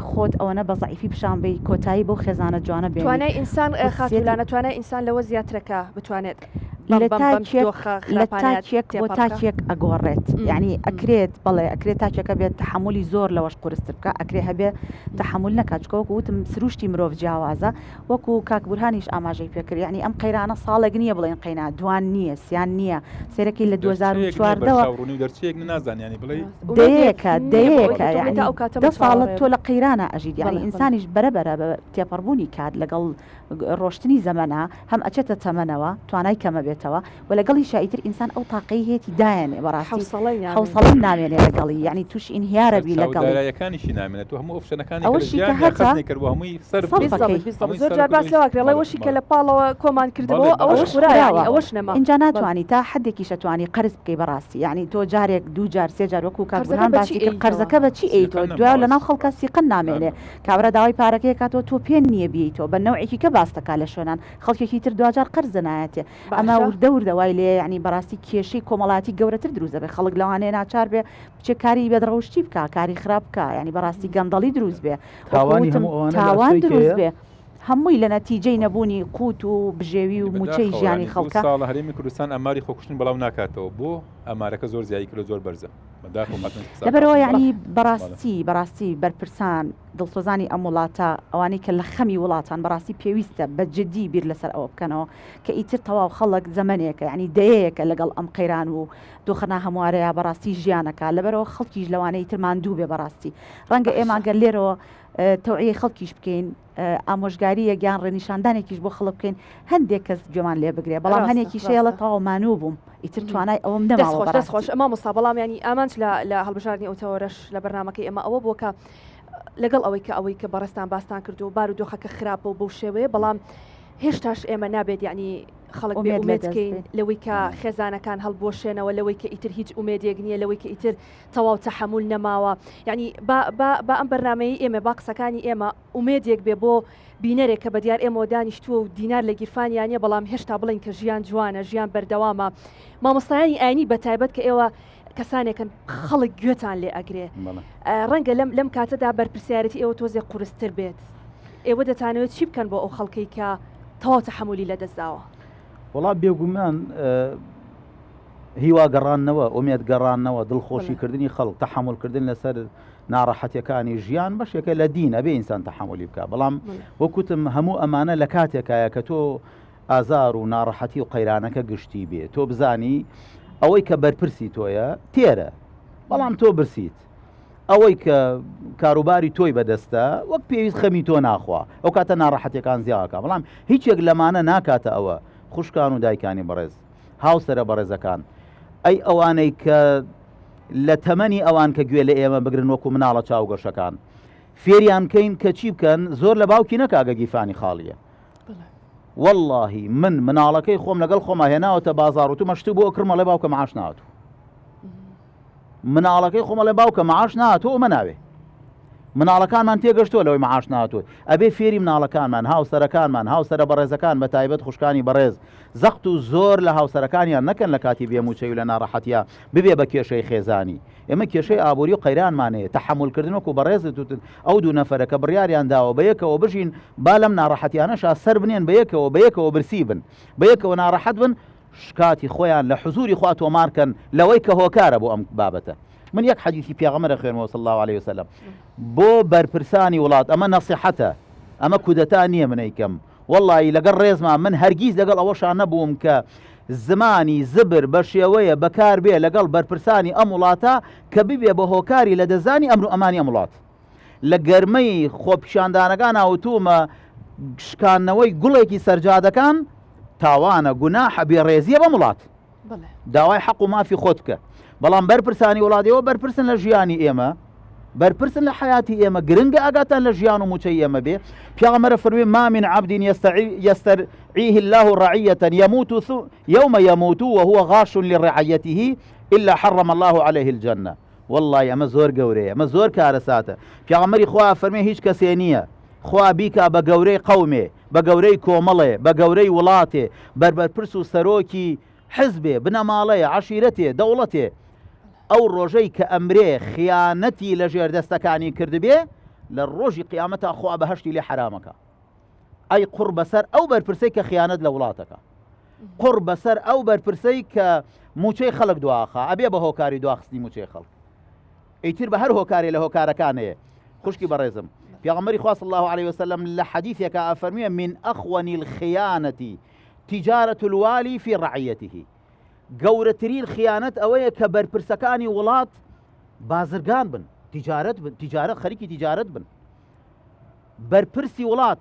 خۆت ئەوەنە بە زەعیفی پیشان بەی کۆتایی بەو خێزانە جوانە بێنی توانای ئینسان قودسیەتی خاتوولانە توانای ئینسان لەوە زیاترە کە بتوانێت لە بەم بەم بەم تاکێک دۆخە لە خراپانەیە تاکێک بۆ تێپەڕ بکا؟ تاکێک ئەگۆڕێت یعنی ئەکرێت بەڵێ ئەکرێت تاکێکە بێت تەحەمولی زۆر لەوەش قورستر بکا ئەکرێ هەبێ تەحەمول نەکا چونکە وەکو وتم سروشتی مرۆڤ جیاوازە وەکو کاک بورهانیش ئاماژەی پێکرد یعنی ئەم قەیرانە ساڵێک نییە بڵێن قەینا دوان نییە سیان نییە سەیرەکەی لە دەرچەیەک نییە 2014 وە بەرچاو ڕوونی و دەرچەیەک نیە نازانانی یانی بڵێی ئومێدێک دەیەکە نییە بۆ ئەوەی دەیەکە کە تۆ بڵێی یعنی تا ئەو کاتە دە من ساڵە چاوەڕێم تۆ لە قەیرانە ئەژیت یعنی بەڵێ بەڵێ ئینسانیش بەرە بەرە بە تێپەڕبوونی کات لەگەڵ ڕۆشتنی زەمەنا هەم ئەچێتە تەمەنەوە توانای کەمەبێتەوە و لەگەڵیشا ئیتر ئینسان ئەو تاقەی هەیەتی دایەنێ بەڕاستی حەوسەڵەی نامێنێ. حەوسەڵەی نامێنێ لەگەڵی یعنی تووشی ئینهیارە بی سەرچاوە لەگەڵی. دارایەکانیشی نامێنێت و هەموو option ەکانی کە لە ئەوەشی کە ژیانیا هەتە خەزنی کردووە هەمووی سەرف سەرف کردووە. ئەکەی. بالضبط بالضبط هەمووی زۆر سەرف جار باس کردووە لەوە ئەکرێ ئەڵێ بەڵێ ئەوەشی کە بەڵێ لە پاڵەوە کۆمان بەڵێ کردبۆوە بەڵێ ئەوەش ئەوەش خورا یعنی خوراوە ئەوەش نەما ئینجا بەڵێ. ناتوانی تا حەدێکیش ئەتوانی قەرز بکەی بەڕاستی یعنی تۆ جارێک دوو جار سێ جار وەکوو کاک قەرزەکە بورهان بە چی باسی کرد ئەیتەوە؟ قەرزەکە بە چی سیقە ئەیتەوە دوایە نەماوە لەناو خەڵکا سیقە نامێنێ نامێنێ. کابرا داوای پارەکەی ئەکاتەوە تۆ پێ نییە بیەیتەوە بە نەوعێکی کە باست ئەکا لە شوێنان خەڵکێکی تر دواجار قەرزە نایەتێ ئەمە باشە. وردە وردە وای لێیە یانی بەڕاستی کێشەی کۆمەڵایەتی گەورەتر دروست دەبێ خەڵک لەوانەیە ناچار بێ بچێ کاری بەدڕەوشتی بکا کاری خراپ بکا یانی بەڕاستی گەندەڵی دروست بێ وەکو تاوانی وتم هەموو ئەوانە لە تاوان ئەستۆی دروست کێیە؟ بێ هەمووی لە نەتیجەی نەبوونی قوت و بژێوی و یانی موچەی بەداخەوە ژیانی یانی دوو خەڵکە. ساڵە هەرێمی کوردستان ئاماری خۆکوشتن بڵاو ناکاتەوە بۆ ئامارەکە زۆر زیایی کردوە زۆر بەرزە بەداخەوە خاتون حساب لەبەرئەوە بەڵێ یانی بەڵێ. بەڕاستی بەڕاستی بەرپرسان دڵسۆزانی ئەم وڵاتە، ئەوانەی کە لە خەمی وڵاتان، بەڕاستی پێویستە بە جدی بیر لەسەر ئەوە بکەنەوە کە ئیتر تەواو خەڵک زەمەنێکە یانی دەیەیەکە لەگەڵ ئەم قەیران و دۆخە ناهەموارەیا بەڕاستی ژیانەکا، لەبەرئەوە خەڵکیش لەوانەیە ئیتر ماندوو بێ بەڕاستی ڕەنگە ئێمە باشە. گەر لێرەوە تەوعیەی خەڵکیش بکەین ئامۆژگارییەک یان ڕێنیشاندانێکیش بۆ خەڵک بکەین هەندێک کەس گوێمان لێ بگرێ بەڵام ڕاستە هەنێکیش هەیە ئەڵێ ڕاستە. تەواو مانوو بووم ئیتر توانای ئەوەم دەست نەماوە خۆش دەست خۆش بەڕاستی. مامۆستا بەڵام یانی ئامانج لە لە هەڵبژاردنی ئەو تەوەرەش لە بەرنامەکەی ئێمە ئەوە بووە کە لەگەڵ ئەوەی کە ئەوەی کە بەڕێزتان باستان کرد و بار و دۆخەکە خراپە و بەو شێوەیە بەڵام هێشتاش ئێمە نابێت یعنی خەڵک بێ ئومێد ئومێد لەدەست کەین بێ. لەوەی کە خێزانەکان هەڵبوەشێنەوە لەوەی کە ئیتر هیچ ئومێدێک نییە لەوەی کە ئیتر تەواو تەحەمول نەماوە یعنی با با با ئەم بەرنمەیەی ئێمە با قسەکانی ئێمە ئومێدێک بێ بۆ بینەرێک کە بەدیار ئێمەوە دانیشتووە و دینار لە گیرفانیا نییە بەڵام هێشتا بڵێین کە ژیان جوانە ژیان بەردەوامە مامۆستایانی ئاینی بەتایبەت کە ئێوە کەسانێکن خەڵک گوێتان لێ ئەگرێ ڕەنگە لەم لەم کاتەدا بەرپرسیارەتی ئێوە تۆزێ قورستر بێت ئێوە دەتانەوێت چی بکەن بۆ ئەو خەڵکەی کە تەواو تەحەمولی لەدەستداوە؟ وەڵا بێگومان هیوا گەڕاندنەوە، ئومێد گەڕاندنەوە، دڵخۆشی کردنی خەڵک، تەحەمول کردن لەسەر ناڕەحەتیەکانی ژیان بەشێکە لە دین، ئەبێ ئینسان تەحەمولی بکا. بەڵام وەک وتم هەموو ئەمانە لە کاتێکایە کە تۆ ئازار و ناڕەحەتی و قەیرانەکە گشتی بێ، تۆ بزانی ئەوەی کە بەرپرسی تۆیە تێرە، بەڵام تۆ برسیت. ئەوەی کە کاروباری تۆی بەدەستە وەک پێویست خەمی تۆ ناخوا، ئەو کاتە ناڕەحەتیەکان زیاکا. بەڵام هیچێک لەمانە ناکاتە ئەوە. خوشکان و دایکانی بەڕێز، هاوسەرە بەڕێزەکان، ئەی ئەوانەی کە لە تەمەنی ئەوان کە گوێ لە ئێمە بگرن وەکو مناڵە چاوگەشەکان فێریان کەین کە چی بکەن زۆر لە باوکی نەکا گە گیرفانی خاڵیە واللهی من مناڵەکەی خۆم لەگەڵ خۆما هێناوەتە بازاڕ وتومە شتو بۆ کڕمە ڵێ باوکە معاش ناتوو مناڵەکەی خۆم ئەڵێ باوکە معاش ناتۆ ئەمە ناوێ مناڵەکانمان تێگەشتووە لەوەی معاش ناتۆ ئەبێ فێری مناڵەکانمان هاوسەرەکانمان هاوسەرە بەڕێزەکان بە تایبەت خوشکانی بەڕێز زەخت و زۆر لە هاوسەرەکانیان نەکەن لە کاتی بێموچەی و لە ناڕەحەتیا ببێ بە کێشەی خێزانی ئێمە کێشەی ئابووری و قەیرانمان هەیە تەحەمولکردن وەکو بەڕێزت وتت ئەو دوو نەفەرە کە بڕیاریان داوە بە یەکەوە بژین با لەم ناڕەحەتیانەشا سەر بنێن بە یەکەوە بە یەکەوە برسی بن بە یەکەوە ناڕەحەت بن شکاتی خۆیان لە حزوری خوا تۆمار کەن لەوەی کە هۆکارە بۆ ئەم بابەتە من یەک حەدیثی پێغەمبەر ئەخوێنمەوە صلی الله علیه وسلم بۆ بەرپرسانی وڵات ئەمە نەسیحەتە ئەمە کودەتا نییە من ئەیکەم وەڵڵاهی لەگەڵ ڕێزما من هەرگیز لەگەڵ ئەوەشا نەبووم کە زمانی زبر بە شێوەیە بەکار بێ لەگەڵ بەرپرسانی ئەم وڵاتە کە ببێ بە هۆکاری لەدەستدانی ئەمن و ئەمانی ئەم وڵات لە گەرمەی خۆپیشاندانەکانا وتوومە شکاندنەوەی گوڵێکی سەرجادەکان تاوانە گوناحە بێڕێزیە بەم وڵات داوای حەق و مافی خۆت بکە بەڵام بەرپرسانی وڵات ئێوە بەرپرسن لە ژیانی ئێمە بەرپرسن لە حیاتی ئێمە گرنگە ئاگاتان لە ژیان و موچەی ئێمە بێ پیامەرە فەرمی ما من عبد يسترعيه الله رعية يموت يوم يموت وهو غاش لرعيته إلا حرم الله عليه الجنة وەڵڵای ئەمە زۆر گەورەیە ئەمە زۆر کارەساتە پیاغەمبەری خوا فەرمێ هیچ کەسێ نییە خوا بیکا بە گەورەی قەومێ بە گەورەی کۆمەڵێ، بە گەورەی وڵاتێ، بەر بەرپرس و سەرۆکی حزبێ، بنەماڵەیە، عەشیرەتێ، دەوڵەتێ، ئەو ڕۆژەی کە ئەمرێ خیانەتی لە ژێردەستەکانی کردبێ، لە ڕۆژی قیامەتا خوا بەهەشتی لێ حەرامەکا. ئەی قوڕ بەسەر ئەو بەرپرسەی کە خیانەت لە وڵاتەکە. قوڕ بەسەر ئەو بەرپرسەی کە موچەی خەڵک دواخا، ئەبێ بە هۆکاری دواخستنی موچەی خەڵک. ئیتر بە هەر هۆکارێ لە هۆکارەکان هەیە. خوشکی بەڕێزم، پێغەمبەری خوا صلی اللە علیه وسلم لە حەدیثێکا ئەفەرموێ من اخون الخیانة تجارة الوالی فی رعیته گەورەترین خیانەت ئەوەیە کە بەرپرسەکانی وڵات بازرگان بن تیجارەت بن تیجارەت خەریکی تیجارەت بن بەرپرسی وڵات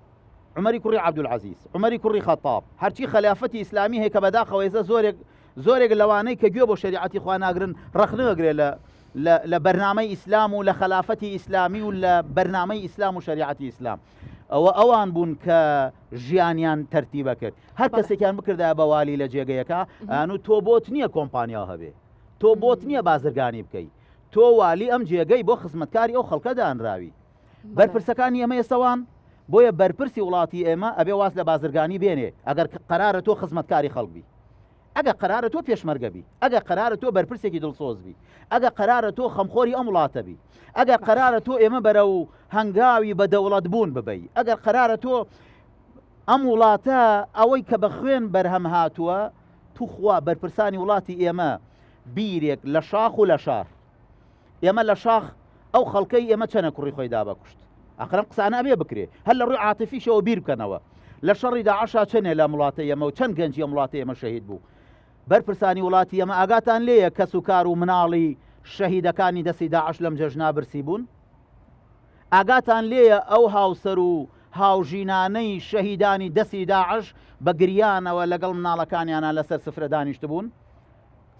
عومەری کوڕی عەبدولعەزیز، عومەری کوڕی خەتاب، هەرچی خەلافەتی ئیسلامی هەیە کە بەداخەوە ئێستا زۆرێک زۆرێک لەوانەی کە گوێ بۆ شەریعەتی خوا ناگرن ڕەخنە ئەگرێ لە لە لە بەرنامەی ئیسلام و لە خەلافەتی ئیسلامی و لە بەرنامەی ئیسلام و شەریعەتی ئیسلام ئەوە ئەوان بوون کە ژیانیان تەرتیبە کرد هەر کەسێکیان بکردایە بە والی لە جێگەیەکە ئەن و تۆ بۆت نییە کۆمپانیا هەبێ تۆ بۆت نییە بازرگانی بکەی تۆ والی ئەم جێگەی بۆ خزمەتکاری ئەو خەڵکە دانراوی بەرپرسەکانی ئێمە ئێستا وان، بۆیە بەرپرسی وڵاتی ئێمە ئەبێ واز لە بازرگانی بێنێ ئەگەر قەرارە تۆ خزمەتکاری خەڵک بی، ئەگە قەرارە تۆ پێشمەرگە بی، ئەگە قەرارە تۆ بەرپرسێکی دڵسۆز بی، ئەگە قەرارە تۆ خەمخۆری ئەم وڵاتە بی، ئەگەر قەرارە تۆ ئێمە بەرەو هەنگاوی بە دەوڵەت بوون ببەی، ئەگەر قەرارە تۆ ئەم وڵاتە ئەوەی کە بە خوێن بەرهەم هاتووە، توخوا بەرپرسانی وڵاتی ئێمە بیرێک لە شاخ و لە شار. ئێمە لە شاخ ئەو خەڵکەی ئێمە چەنە کوڕی خۆی دا بە کوشت ئاخر ئەم قسانە ئەبێ بکرێ هەر لە ڕووی عاتفیشەوە بیر بکەنەوە لە شەڕی داعشا چەنێ لەم وڵاتە ئێمە و چەند گەنجی ئەم وڵاتە ئێمە شەهید بوو بەرپرسانی وڵاتی ئێمە ئاگاتان لێیە کەس و کار و مناڵی شەهیدەکانی دەستی داعش لەم جەژنا برسی بوون ئاگاتان لێیە ئەو هاوسەر و هاوژینانەی شەهیدانی دەستی داعش بە گریانەوە لەگەڵ مناڵەکانیانە لەسەر سفرە دانیشتبوون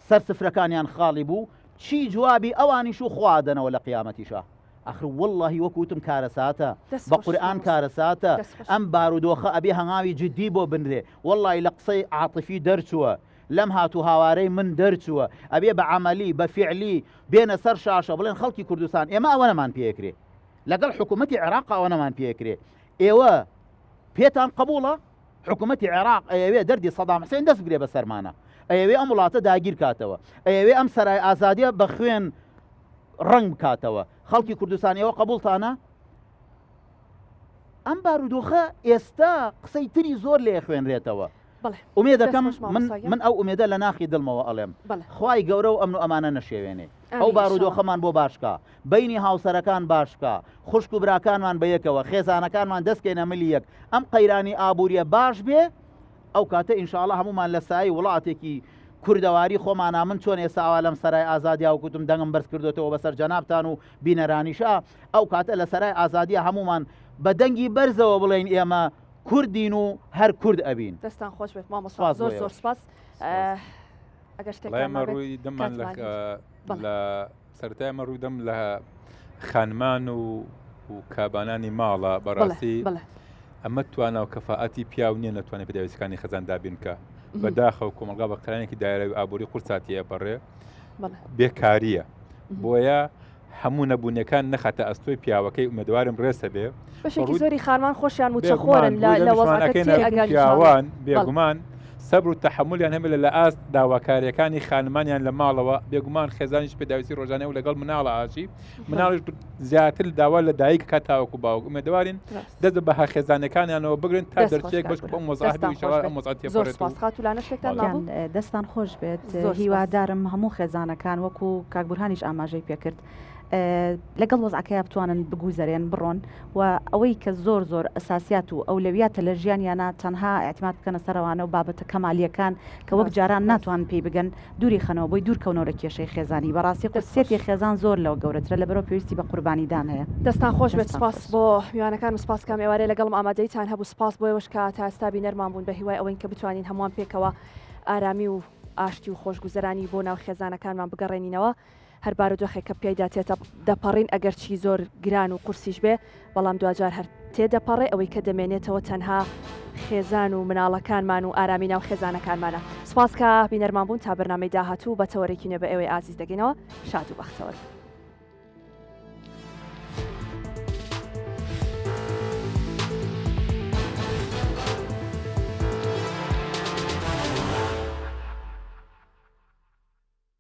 سەر سفرەکانیان خاڵی بوو چی جوابی ئەوانیش و خوا ئەدەنەوە لە قیامەتیشا ئەخر وەڵڵاهی وەک وتم کارەساتە دەست بە خۆش قورئان مامۆستا کارەساتە دەست خۆش. ئەم بارودۆخە ئەبێ هەنگاوی جدی بۆ بنرێ وەڵڵاهی لە قسەی عاتفی دەرچووە لەم هات و هاوارەی من دەرچووە ئەبێ بە عەمەلی بە فیعلی بێنە سەر شاشە بڵێن خەڵکی کوردستان ئێمە ئەوەنەمان پێکرێ لەگەڵ حکوومەتی عێراق ئەوەنەمان پێکرێ ئێوە پێتان قبوڵە؟ حکومەتی عێراق ئەیەوێ دەردی سەدام حسێن دەست بگرێ بەسەرمانە ئەیەوێ ئەم وڵاتە داگیر کاتەوە ئەیەوێ ئەم سەرای ئازادیە بە خوێن ڕەنگ بکاتەوە خەڵکی کوردستان ئێوە قبوڵتانە ئەم بارودۆخە ئێستا قسەی تری زۆر لێ خوێنرێتەوە ئومێدەکەم من من ئەو ئومێدە لە ناخی دڵمەوە ئەڵێم خوای گەورە و ئەمن و ئەمانە نەشێوێنێ ئەو بارودۆخەمان بۆ باشکە بەینی هاوسەرەکان باش بکا، خوشک و براکانمان بە یەکەوە، خێزانەکانمان دەست کەینە ملی یەک، ئەم قەیرانی ئابووریە باش بێ، ئەو کاتە ان شاء اللە هەموومان لە سایەی وڵاتێکی کوردەواری خۆمانا، من چۆن ئێستا ئاوا لەم سەرای ئازادیا وەک وتم دەنگم بەرز کردۆتەوە بەسەر جەنابتان و بینەرانیشا، ئەو کاتە لە سەرای ئازادیا هەموومان بە دەنگی بەرزەوە بڵێین ئێمە کوردین و هەر کورد ئەبین. دەستان خۆش بێت مامۆستا سپاس بۆ زۆر زۆر ئێوەش. سپاس. سپاس. ئەگەر شتێکتان وەڵای ئەمە مابێت ڕووی دەممان لە کاتمان هیچ. بەڵێ. لە سەرەتای ئەمە ڕوودەم لە خانمان و و کابانانی ماڵە بەڕاستی ئەمە توانا و کەفاەتی پیاو نییە نەتوانێت پێداویستەکانی خەزان دابین بکە بەداخەوە کۆمەلگا بە قەرانێکی دایرەوی ئابووری قورساتیە بەڕێ بێکاریە بۆیە هەموو نەبوونیەکان نەخاتە ئەستۆی پیاوەکەی ئومێدوارم ڕێسە بێ بەشێکی زۆری خانمان خۆشیان موچەخۆرن لە وەزعەکە تێئەگەن پیاوان بێگومان سەبر و تەحەمولیان هەبێت لە ئاست داواکاریەکانی خانمانیان لە ماڵەوە بێگومان خێزانیش پێداویستی ڕۆژانە و لەگەڵ مناڵە ئاژی مناڵیش زیاتر داوا لە دایک کات تاوەکو باوک ئومێدەوارین دەست بە بەها خێزانەکانیانەوە بگرن تا دەرچێک بەش بۆ دەستان خۆش بێت هیوادارم هەموو خێزانەکان وەکو کاک بورهانیش ئاماژەی پێکرد لەگەڵ وەزعەکەیا بتوانن بگوزەرێن بڕۆن و ئەوەی کە زۆر زۆر ئەساسیات و ئەولەویاتە لە ژیانیانە تەنها ئیعتیماد بکەنە سەر ئەوانە و بابەتە کەمالییەکان کە وەک جاران ناتوانن پێی بگەن دووری خەنەوە بۆی دوور کەونەوە لە کێشەی خێزانی بەڕاستی قودسیەتی خێزان زۆر لەوە گەورەترە لەبەرئەوە پێویستی بە قوربانیدان هەیە. دەستان خۆش بێت سپاس بۆ میوانەکانم سپاس کە ئەم ئێوارەیە لەگەڵم ئامادەیتان هەبوو سپاس بۆ ئێوەش کە تا ئێستا بینەرمان بوون بە هیوای ئەوەین کە بتوانین هەمووان پێکەوە ئارامی و ئاشتی و خۆشگوزەرانی بۆ ناو خێزانەکانمان بگەڕێنینەوە. هەر بارودۆخێک کە پیایدا تێتە دەپەڕین ئەگەرچی زۆر گران و قورسیش بێ بەڵام دواجار هەر تێدەپەڕێ ئەوەی کە دەمێنێتەوە تەنها خێزان و مناڵەکانمان و ئارامی ناو خێزانەکانمانە سوپاس کە بینەرمان بوون تا بەرنامەی داهاتوو بە تەوەرێکی نوێ بە ئێوەی ئازیز دەگەینەوە شاد و بەختەوەر بن.